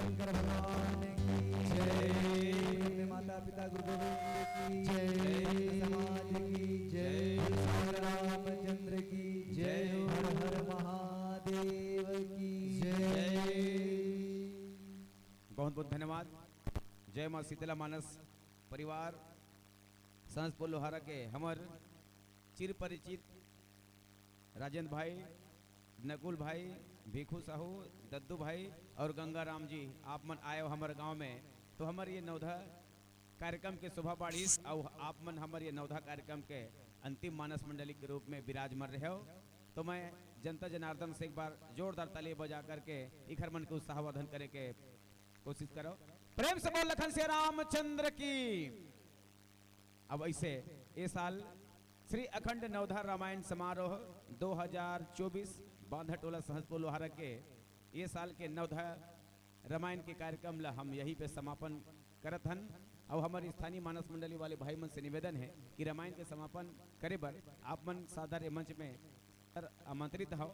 शंकर भगवान की जय। अपने माता पिता गुरु गोविंद की जय। समाज की जय। रामचंद्र की जय। हर हर महादेव की जय। बहुत बहुत धन्यवाद। जय माँ शीतला मानस परिवार, संसपुर लोहारा के हमर चिर परिचित राजेंद्र भाई, नकुल भाई, भीखू साहू, दद्दू भाई और गंगाराम जी, आप मन आए हो हमर गांव में, तो हमर ये नवधा कार्यक्रम के शोभा बाढ़िस, और आप मन हमर ये नवधा कार्यक्रम के अंतिम मानस मंडली के रूप में विराजमान रहे हो। तो मैं जनता जनार्दन से एक बार जोरदार ताली बजा करके इखर मन के उत्साहवर्धन करे के कोशिश करो। प्रेम से बोल लखन सिया रामचंद्र की। अब ऐसे ये साल श्री अखंड नवधा रामायण समारोह दो हज़ार चउबीस बांधाटोला सहसपुर लोहारा के ये साल के नवधा रामायण के कार्यक्रम ला हम यहीं पे समापन करत हन। और हमारे स्थानीय मानस मंडली वाले भाई मन से निवेदन है कि रामायण के समापन करे बर आप मन सादर ये मंच में सर आमंत्रित हो।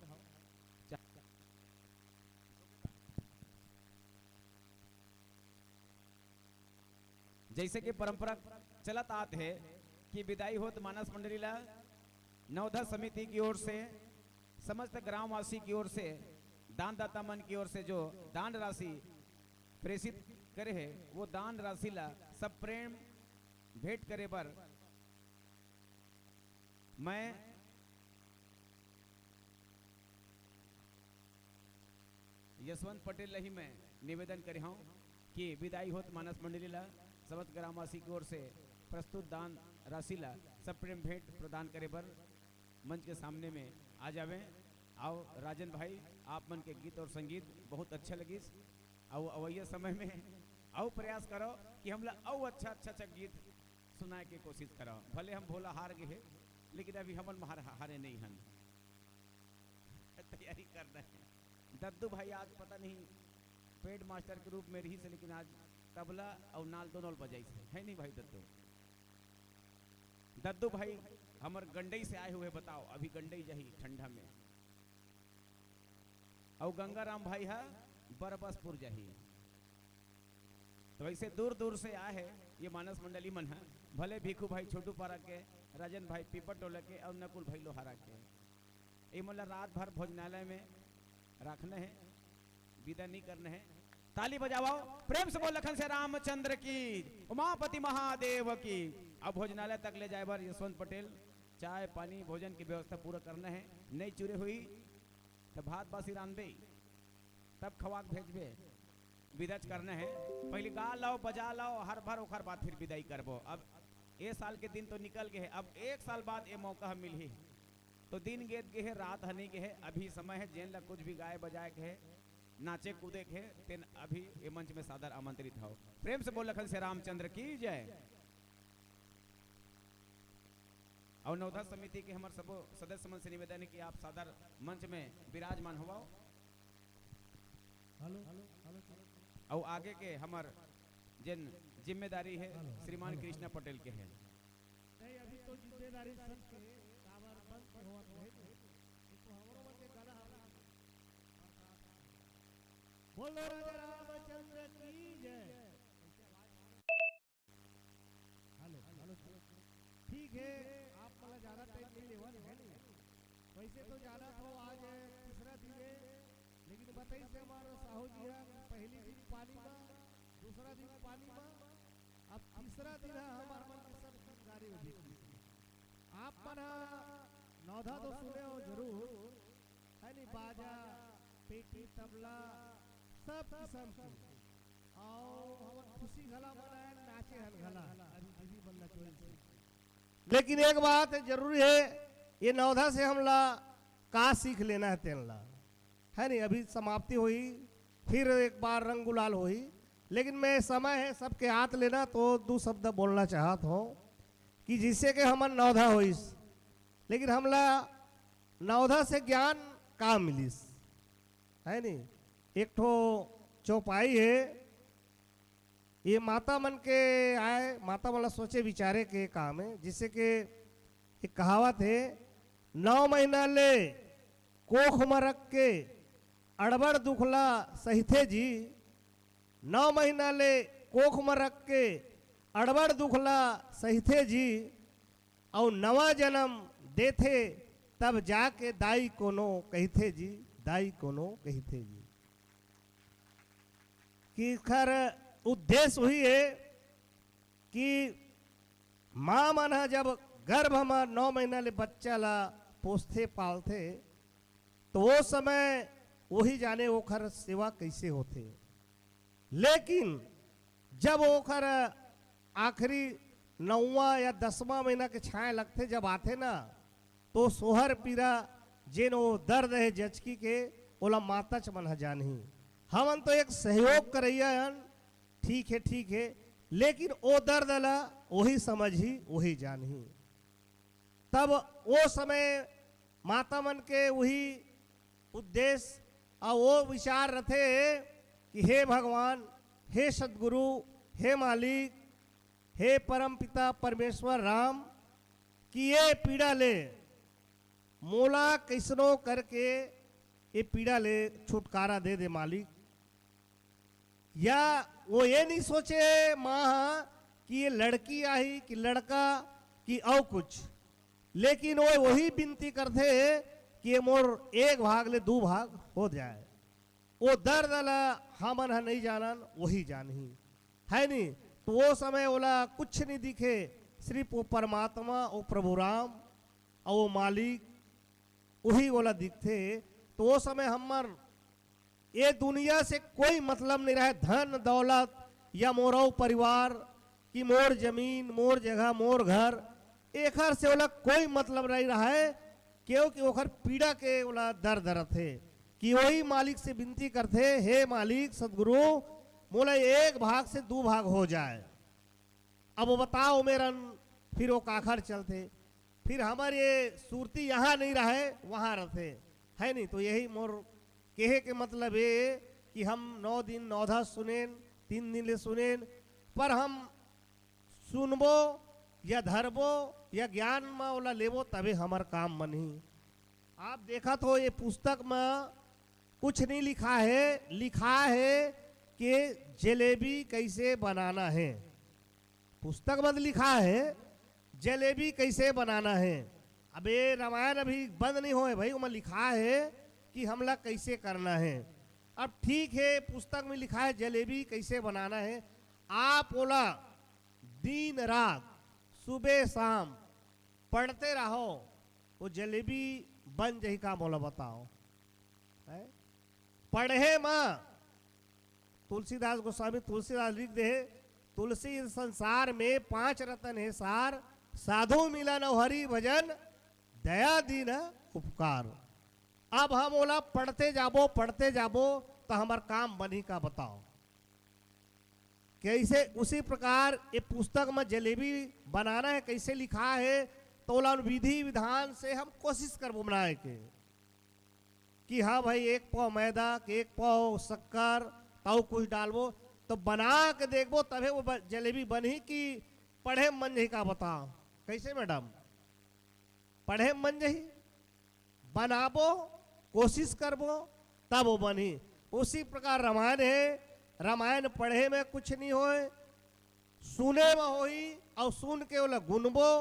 जैसे कि परंपरा चलत आत है कि विदाई होत मानस मंडली ला नवधा समिति की ओर से, समस्त ग्रामवासी की ओर से, दानदाता मन की ओर से जो दान राशि प्रेषित करे है, वो दान राशि ला सप्रेम भेंट करे बर मैं यशवंत पटेल ला ही मैं निवेदन करे हूँ कि विदाई होत मानस मंडली ला समस्त ग्रामवासी की ओर से प्रस्तुत दान राशि ला सप्रेम भेंट प्रदान करे बर मंच के सामने में आ जावें। आओ राजन भाई, आप मन के गीत और संगीत बहुत अच्छा लगिस। आओ अवैया समय में आओ प्रयास करो कि हमला अउ अच्छा अच्छा अच्छा गीत सुनाए के कोशिश करो। भले हम भोला हार गए हैं, लेकिन अभी हमन हार हारे नहीं हन। तैयारी करना है। दद्दू भाई आज पता नहीं पेड मास्टर के रूप में रही से, लेकिन आज तबला और नाल दोनों बजाई से, है नहीं भाई दद्दू? दद्दू भाई हमर गंडई से आए हुए, बताओ, अभी गंडई जाही ठंडा में। अउ गंगाराम भाई हा बरबसपुर जाही। तो ऐसे दूर दूर से आए है ये मानस मंडली मन है, भले भीखू भाई छोटू पारा के, राजन भाई पीपर टोला के और नकुल भाई लोहारा के। ये मोला रात भर भोजनालय में रखना है, विदा नहीं करना है। ताली बजाओ, प्रेम से बोल लखन से रामचंद्र की, उमापति महादेव की। अब भोजनालय तक ले जाए बर यशवंत पटेल चाय पानी भोजन की व्यवस्था पूरा करना है। नहीं चूरे हुई तो भात बासी रांधबे, तब खवा के भेजबे। विदा च करना है, पहले गा लाओ, बजा लाओ, हर भर ओखर बाद फिर विदाई करबो। अब ए साल के दिन तो निकल गए है, अब एक साल बाद ये मौका मिलही। तो दिन गेत गए है, रात हनी गए है, अभी समय है, जेन ला कुछ भी गाए बजाए के है, नाचे कूदे के है, तेन अभी ये मंच में सादर आमंत्रित हो। प्रेम से बोल लखन से रामचंद्र की जय। और नवधा समिति के हमर सबो सदस्य मन से निवेदन है कि आप सादर मंच में विराजमान होवाओ। Hello, hello, hello. और आगे के हमर जेन जिम्मेदारी है, हेलो, श्रीमान हेलो, कृष्णा हेलो। पटेल के है। नहीं, अभी तो जिम्मेदारी सबके काबर बंद के होवत है। तो हमरो मन के गाना हवे। बोलो राजा रामचंद्र की जय। Hello, hello. ठीक है, आप मला ज्यादा टाइम नहीं लेवा है नहीं। वैसे तो जाना तो आज तीसरा दिन है, लेकिन बताई से हमारा साहू जी है, पहली दिन पानी में, दूसरा दिन पानी में, अब तीसरा दिन है हमारे मन के सब जिम्मेदारी में बीत गई। आप मन हा नौधा तो सुने हो जरूर, है नी, बाजा, पेटी, तबला, सब किस्म के। और हमर खुशी घला मनाए, नाचे हन घला, अभी दीदी मन नचोइल से। लेकिन एक बात जरूरी है, ये नौधा से हमला का सीख लेना है तेन ला, है नी? अभी समाप्ति होही, फिर एक बार रंग गुलाल होही, लेकिन मैं समय है सबके हाथ लेना, तो दो शब्द बोलना चाहत हूँ कि जिससे कि हमर नौधा होइस, लेकिन हमला नौधा से ज्ञान का मिलिस, है नी? एक ठो चौपाई है, ये माता मन के आए, माता मन ला सोचे विचारे के काम है। जिससे के एक कहावत है, "नौ महीना ले कोख म रख के अड़बड़ दुख ला सहिथे जी, नौ महीना ले कोख म रख के अड़बड़ दुख ला सहिथे जी, अउ नवा जन्म देथे, तब जाके दाई कोनो कहिथे जी, दाई कोनो कहिथे जी।" कि एखर उद्देश्य वही है कि माँ मन ह जब गर्भ म नौ महीना ले बच्चा ला पोसथे पालथे, वो समय वही जाने ओखर सेवा कैसे होथे। लेकिन जब ओखर आखिरी नौवां या दसवां महीना के छांय लगथे, जब आथे ना, तो सोहर पीरा जेन वो दर्द हे जचकी के, ओला माताच मन ह जानही। हमन तो एक सहयोग करइया हन, ठीक हे, ठीक हे, लेकिन ओ दर्द ला वही समझही, वही जानही। तब ओ समय माता मन के वही उद्देश्य अउ वो विचार रथे कि हे भगवान, हे सदगुरु, हे मालिक, हे परम पिता परमेश्वर राम, कि ये पीड़ा ले मोला कइसनो करके ये पीड़ा ले छुटकारा दे दे मालिक। या वो ये नहीं सोचे माँ ह कि ये लड़की आही कि लड़का कि अउ कुछ, लेकिन वो वही बिनती करथे कि ये मोर एक भाग ले दू भाग हो जाए। वो दर्द ला हमन ह नहीं जानन, वही जानही, है नी? तो वो समय ओला कुछ नहीं दिखे, सिर्फ वो परमात्मा, वो प्रभु राम अउ वो मालिक, वही ओला दिखथे। तो वो समय हमर ये दुनिया से कोई मतलब नहीं रहे, धन दौलत या मोर अउ परिवार, कि मोर जमीन, मोर जगह, मोर घर, एखर से ओला कोई मतलब नहीं रहे, क्योंकि ओखर पीड़ा के ओला दर्द रथे। कि वही मालिक से बिनती करथे, हे मालिक सदगुरु, मोला एक भाग से दू भाग हो जाए। अब वो बताओ मेरन, फिर वो काखर चलथे। फिर हमर ये सुरती यहाँ नहीं रहे, वहाँ रथे, है नहीं? तो यही मोर कहे के मतलब ये कि हम नौ दिन नौधा सुनेन, तीन दिन ले सुनेन, पर हम सुनबो या धरबो या ज्ञान म ओला लेबो, तभे हमर काम बनही। आप देखत हो, ये पुस्तक म कुछ नहीं लिखा है, लिखा है कि जलेबी कैसे बनाना है। पुस्तक म लिखा है जलेबी कैसे बनाना है। अब ये रामायण अभी बंद नहीं होए भाई, ओमा लिखा है कि हमला कैसे करना है। अब ठीक है, पुस्तक में लिखा है जलेबी कैसे बनाना है, आप ओला दिन रात, सुबह शाम पढ़ते रहो, वो जलेबी बन जाही का, मोला बताओ। है? पढ़े म तुलसीदास गोस्वामी तुलसीदास लिख दे हे, तुलसी संसार में पांच रतन हे सार, साधु मिलन अउ हरि भजन, दया दीन उपकार। अब हम ओला पढ़ते जाबो, पढ़ते जाबो, तो हमर काम बनही का, बताओ? कैसे उसी प्रकार ये पुस्तक में जलेबी बनाना है, कैसे लिखा है, तो ओला विधि विधान से हम कोशिश करबो बनाए के। कि हाँ भाई, एक पाव मैदा के, एक पाव शक्कर, ताऊ कुछ डालबो, तो बना के देखबो, तभे वो ब-, जलेबी बनही कि पढ़े म मन जाही का, बताओ? कैसे मैडम? पढ़े म मन जाही? बनाबो, कोशिश करबो, तब वो बनही। उसी प्रकार रामायण है, रामायण पढ़े में कुछ नहीं होए, सुने म होही, अउ सुन के ओला गुनबो,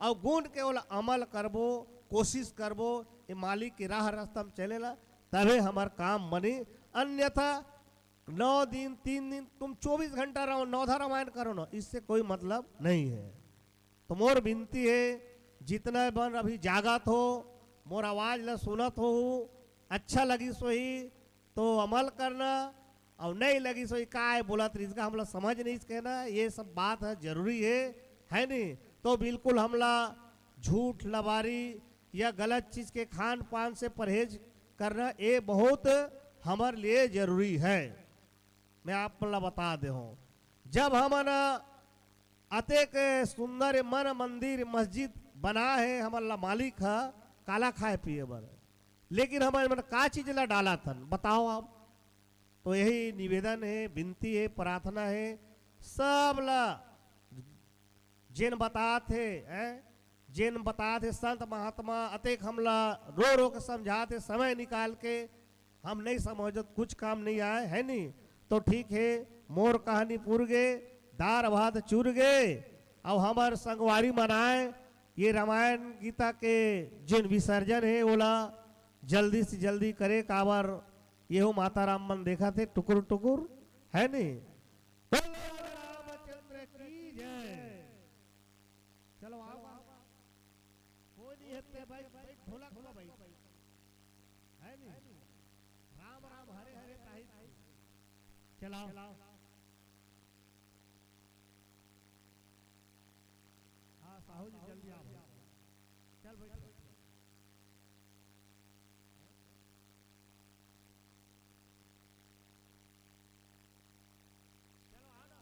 अउ गुन के ओला अमल करबो, कोशिश करबो, ये मालिक के राह रास्ता म चलेला, तभे हमर काम बनी। अन्यथा नौ दिन, तीन दिन, तुम चौबीस घंटा रहो, नौधा रामायण करो ना, इससे कोई मतलब नहीं है। तो मोर विनती है, जितना बन अभी जागत हो, मोर आवाज ला सुनत हो, अच्छा लगिस होही तो अमल करना, अउ नहीं लगिस होही, काय बोलत रहिस का, हमला समझ नहीं कहना, ये सब बात है, जरूरी है, है नहीं? तो बिल्कुल हमला झूठ, लबारी या गलत चीज के खान पान से परहेज करना, ये बहुत हमर लिए जरूरी है। मैं आप मन ला बता दे हूँ, जब हमन अतेक सुंदर मन मंदिर मस्जिद बना है, हमन ला मालिक ह काला खाए पिए बर, लेकिन हमन मन का चीज ला डालत हन, बताओ आप? तो यही निवेदन है, विनती है, प्रार्थना है, सब ला जेन बतात हे, हैं? जेन बतात हे संत महात्मा, अतेक हमला रो रो के समझात हे, समय निकाल के, हम नहीं समझत, कुछ काम नहीं आए, है नी? तो ठीक है, मोर कहानी पुर गे, दार भात चुर गे, अब हमर संगवारी मन आए, ये रामायण गीता के जेन विसर्जन है, ओला जल्दी से जल्दी करे, काबर येहू माता राम मन देखत हे टुकुर टुकुर, है नी? बोलो रामचंद्र की जय। चलो आओ, आओ। कोई नहीं है, ते भाई, भाई ढोलक को भाई। है नहीं? चलाओ। हाँ, साहू जी, जल्दी आओ। चल भाई। चलो, आ ना।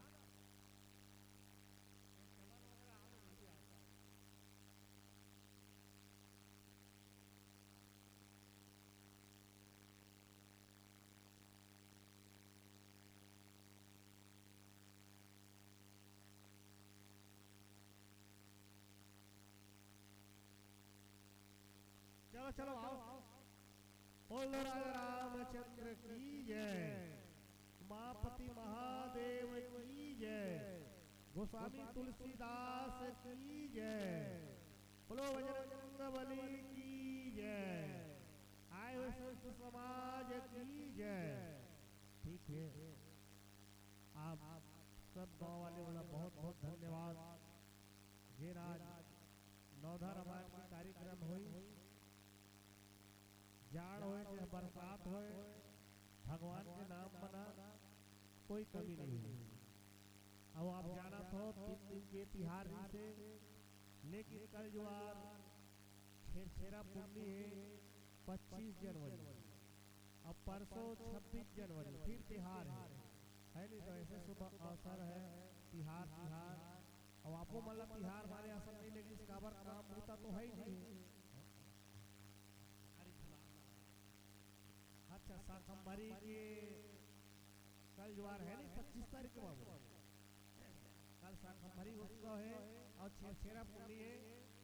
चलो, चलो, आओ। बोलो राजा रामचंद्र की जय, उमापति महादेव की जय, गोस्वामी तुलसीदास की जय, बोलो बजरंग बली की जय, आए हुए संत समाज की जय। ठीक है, आप सब गांव वाले वाला बहुत बहुत धन्यवाद। जेन आज नवधा रामायण के कार्यक्रम होई, जाड़ होए चाहे बरसात होए, भगवान के नाम मना, कोई कमी नहीं होई। अब आप जानत हो, तीन दिन के तिहार रहिसे, लेकिन कल जुआर छेरछेरा पुन्नी हे, पच्चीस जनवरी, अब परसों छब्बीस जनवरी, फिर तिहार हे, है नहीं? तो ऐसे शुभ अवसर हे, तिहार, तिहार। अब आपो मन ला तिहार माने असन नहीं लगिस, काबर काम बूता तो है ही नहीं। अच्छा, शाकंभरी के कल जुआर हे नहीं, पच्चीस तारीख के बाबू, कल शाकंभरी उत्सव हे और छेरछेरा पुन्नी हे।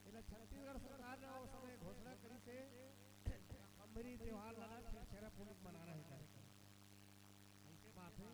एला छत्तीसगढ़ सरकार ने ओ समय घोषणा करिसे, शाकंभरी त्योहार ला छेरछेरा पुन्नी मनाना हे करके। ऐसे बात हे।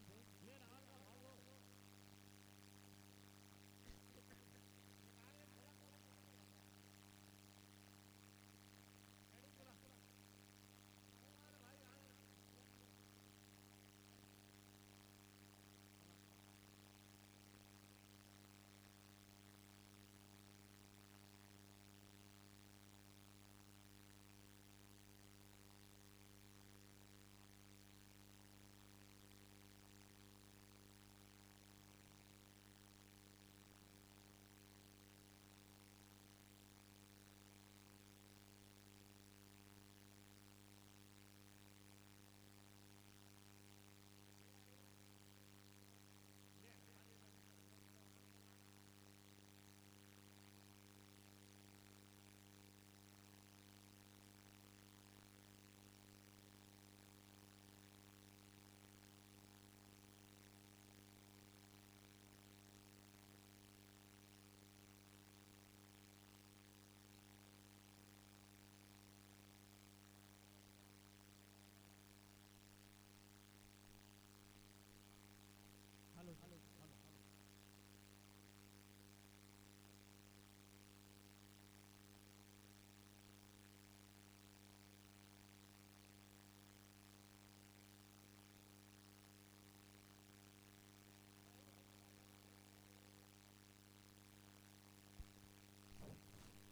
Hello, hello, hello, hello.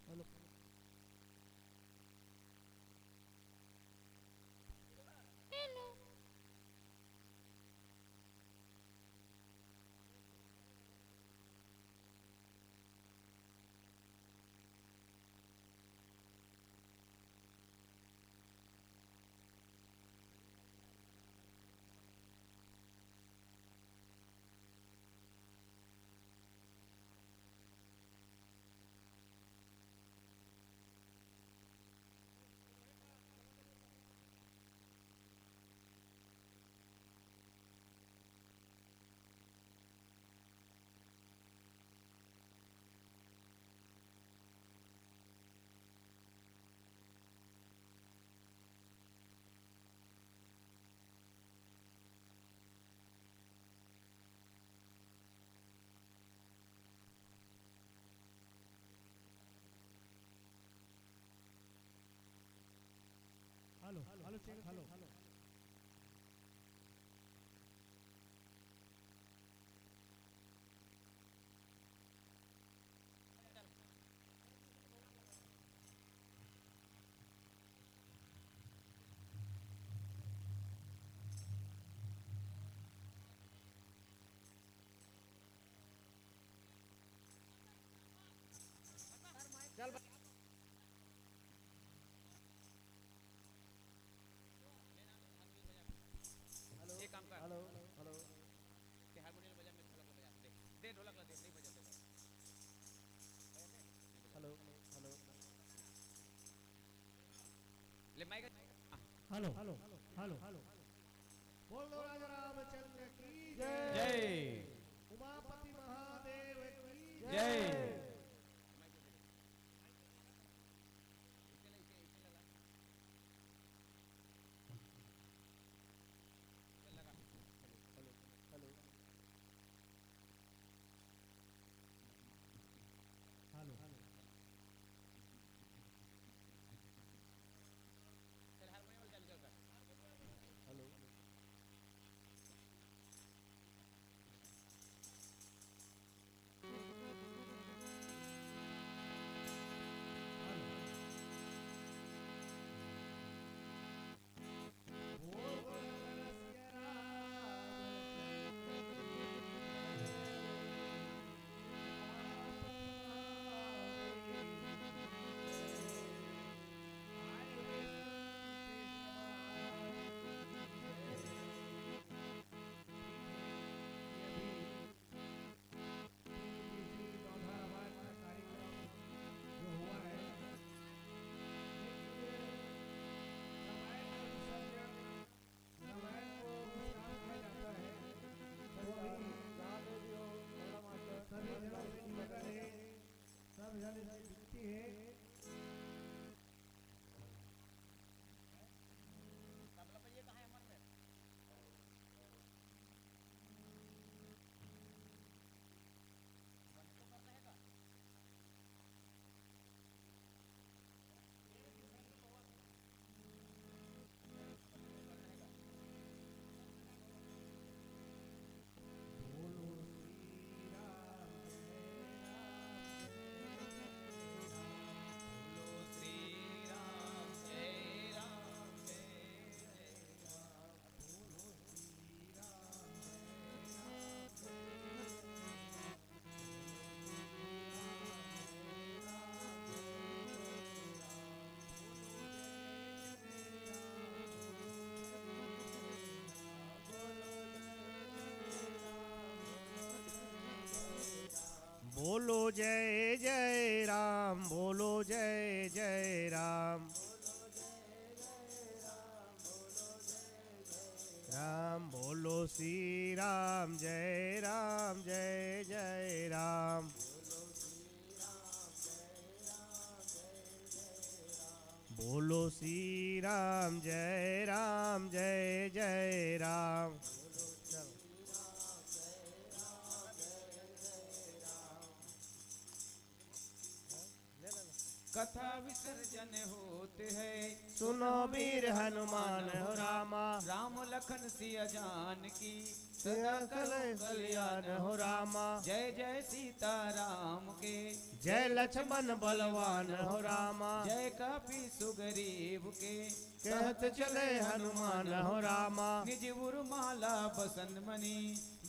Hello. Hello. Hello, hello, check, hello. Hello, hello, hello. बोलो राजा रामचंद्र की जय। जय। उमापति महादेव की जय। जय। हेलो। हेलो। बोलो जय जय राम, बोलो जय जय राम। राम बोलो श्री राम, जय राम, जय जय राम। बोलो श्री राम, जय राम, जय जय राम। कथा विसर्जन होत है। सुनो वीर हनुमान हो रामा। राम लखन सिया जानकी। सदा करो कल्याण हो रामा। जय जय सीता राम के। जय लक्ष्मण बलवान हो रामा। जय कपि सुग्रीव के। कहत चले हनुमान हो रामा। निज उर माला बसन मणि।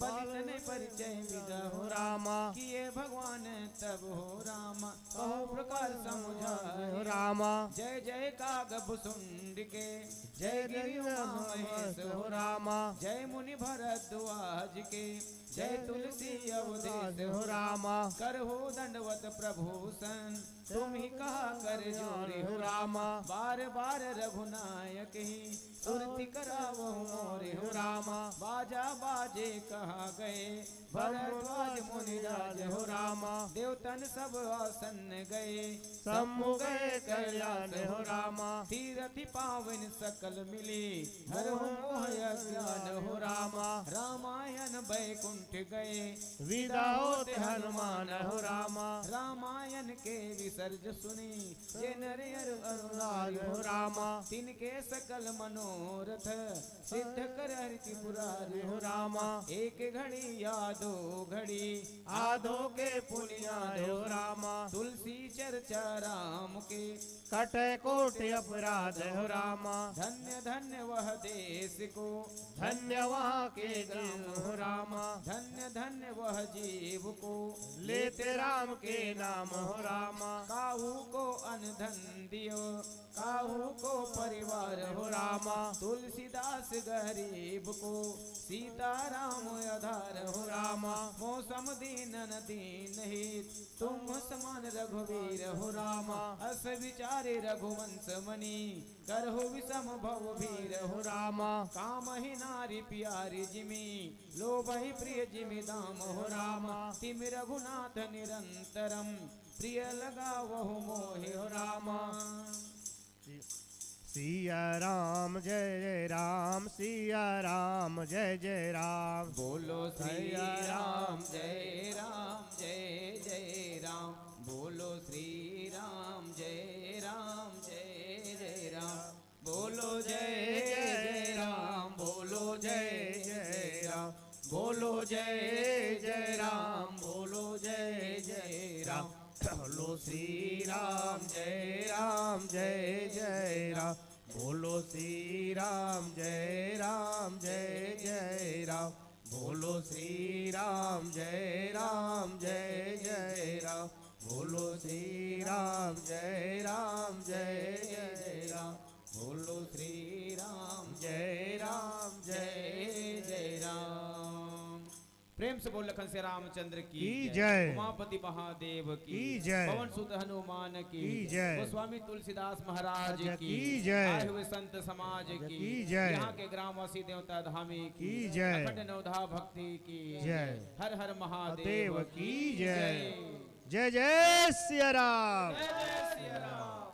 बलि तन परिचय विदा हो रामा। किए भगवान तब हो रामा। कहो प्रकार समुझाए हो रामा। जय जय काग भुसुंड के। जय जय गिरि उमा महेश हो रामा। जय मुनि भरद्वाज के। जय तुलसी अवधेश हो रामा। करहु दंडवत प्रभूषण। तुम ही कहा कर जोरे हो रामा। बार बार रघुनायक ही। सुरति करावहु मोरे हो रामा। बाजा बाजे कहा गए। भरद्वाज मुनिराज हो रामा। देवतन सब आसन गए। सम्मुख गए कल्याण हो रामा। तीरथ पावन सकल मिली। हरहु मोह अज्ञान हो रामा। रामायण बैकुंठ गए। विदा होत हनुमान हो रामा। रामायण के विसर्ज सुनी। जे नर अर अरुराज हो रामा। तिनके सकल मनोरथ। सिद्ध करहि त्रिपुरारि हो रामा। एक घड़ी या दो घड़ी। आधो के पुनियाद हो रामा। तुलसी चर्चा राम के। कटे कोटि अपराध हो रामा। धन्य धन्य वह देश को। धन्य वहाँ के गाम हो रामा। धन्य धन्य वह जीव को। लेते राम के नाम हो रामा। काहू को अन धन दियो। काहू को परिवार हो रामा, तुलसीदास गरीब को, सीताराम आधार हो रामा, मौसम दीनन दीन हित, तुम समान रघुवीर हो रामा, अस विचारे रघुवंश मनी, करहु विषम भव भीर हो रामा, काम ही नारी प्यारी जिमी, लोभ ही प्रिय जिमी दाम हो रामा, तिम रघुनाथ निरंतरम, प्रिय लगावहु मोहि हो रामा। सिया राम जय जय राम, सिया राम जय जय राम। बोलो श्री राम जय राम जय जय राम, बोलो श्री राम जय राम जय जय राम, बोलो जय जय राम, बोलो जय जय राम, बोलो जय जय राम, बोलो जय जय राम, बोलो श्री राम जय राम जय जय राम, बोलो श्री राम जय राम जय जय राम, बोलो श्री राम जय राम जय जय राम, बोलो श्री राम जय राम जय जय राम, बोलो श्री राम जय राम जय जय राम। प्रेम से बोल लखन से रामचंद्र की की जय। जय। उमापति महादेव की की जय। पवन सुत हनुमान की की जय। गोस्वामी तुलसीदास महाराज की की जय। आए हुए संत समाज की की जय। यहाँ के ग्रामवासी देवता धामी की की जय। अखंड नवधा भक्ति की जय। हर हर महादेव देव की की जय। जय। जय जय सिया राम। जय जय सिया राम।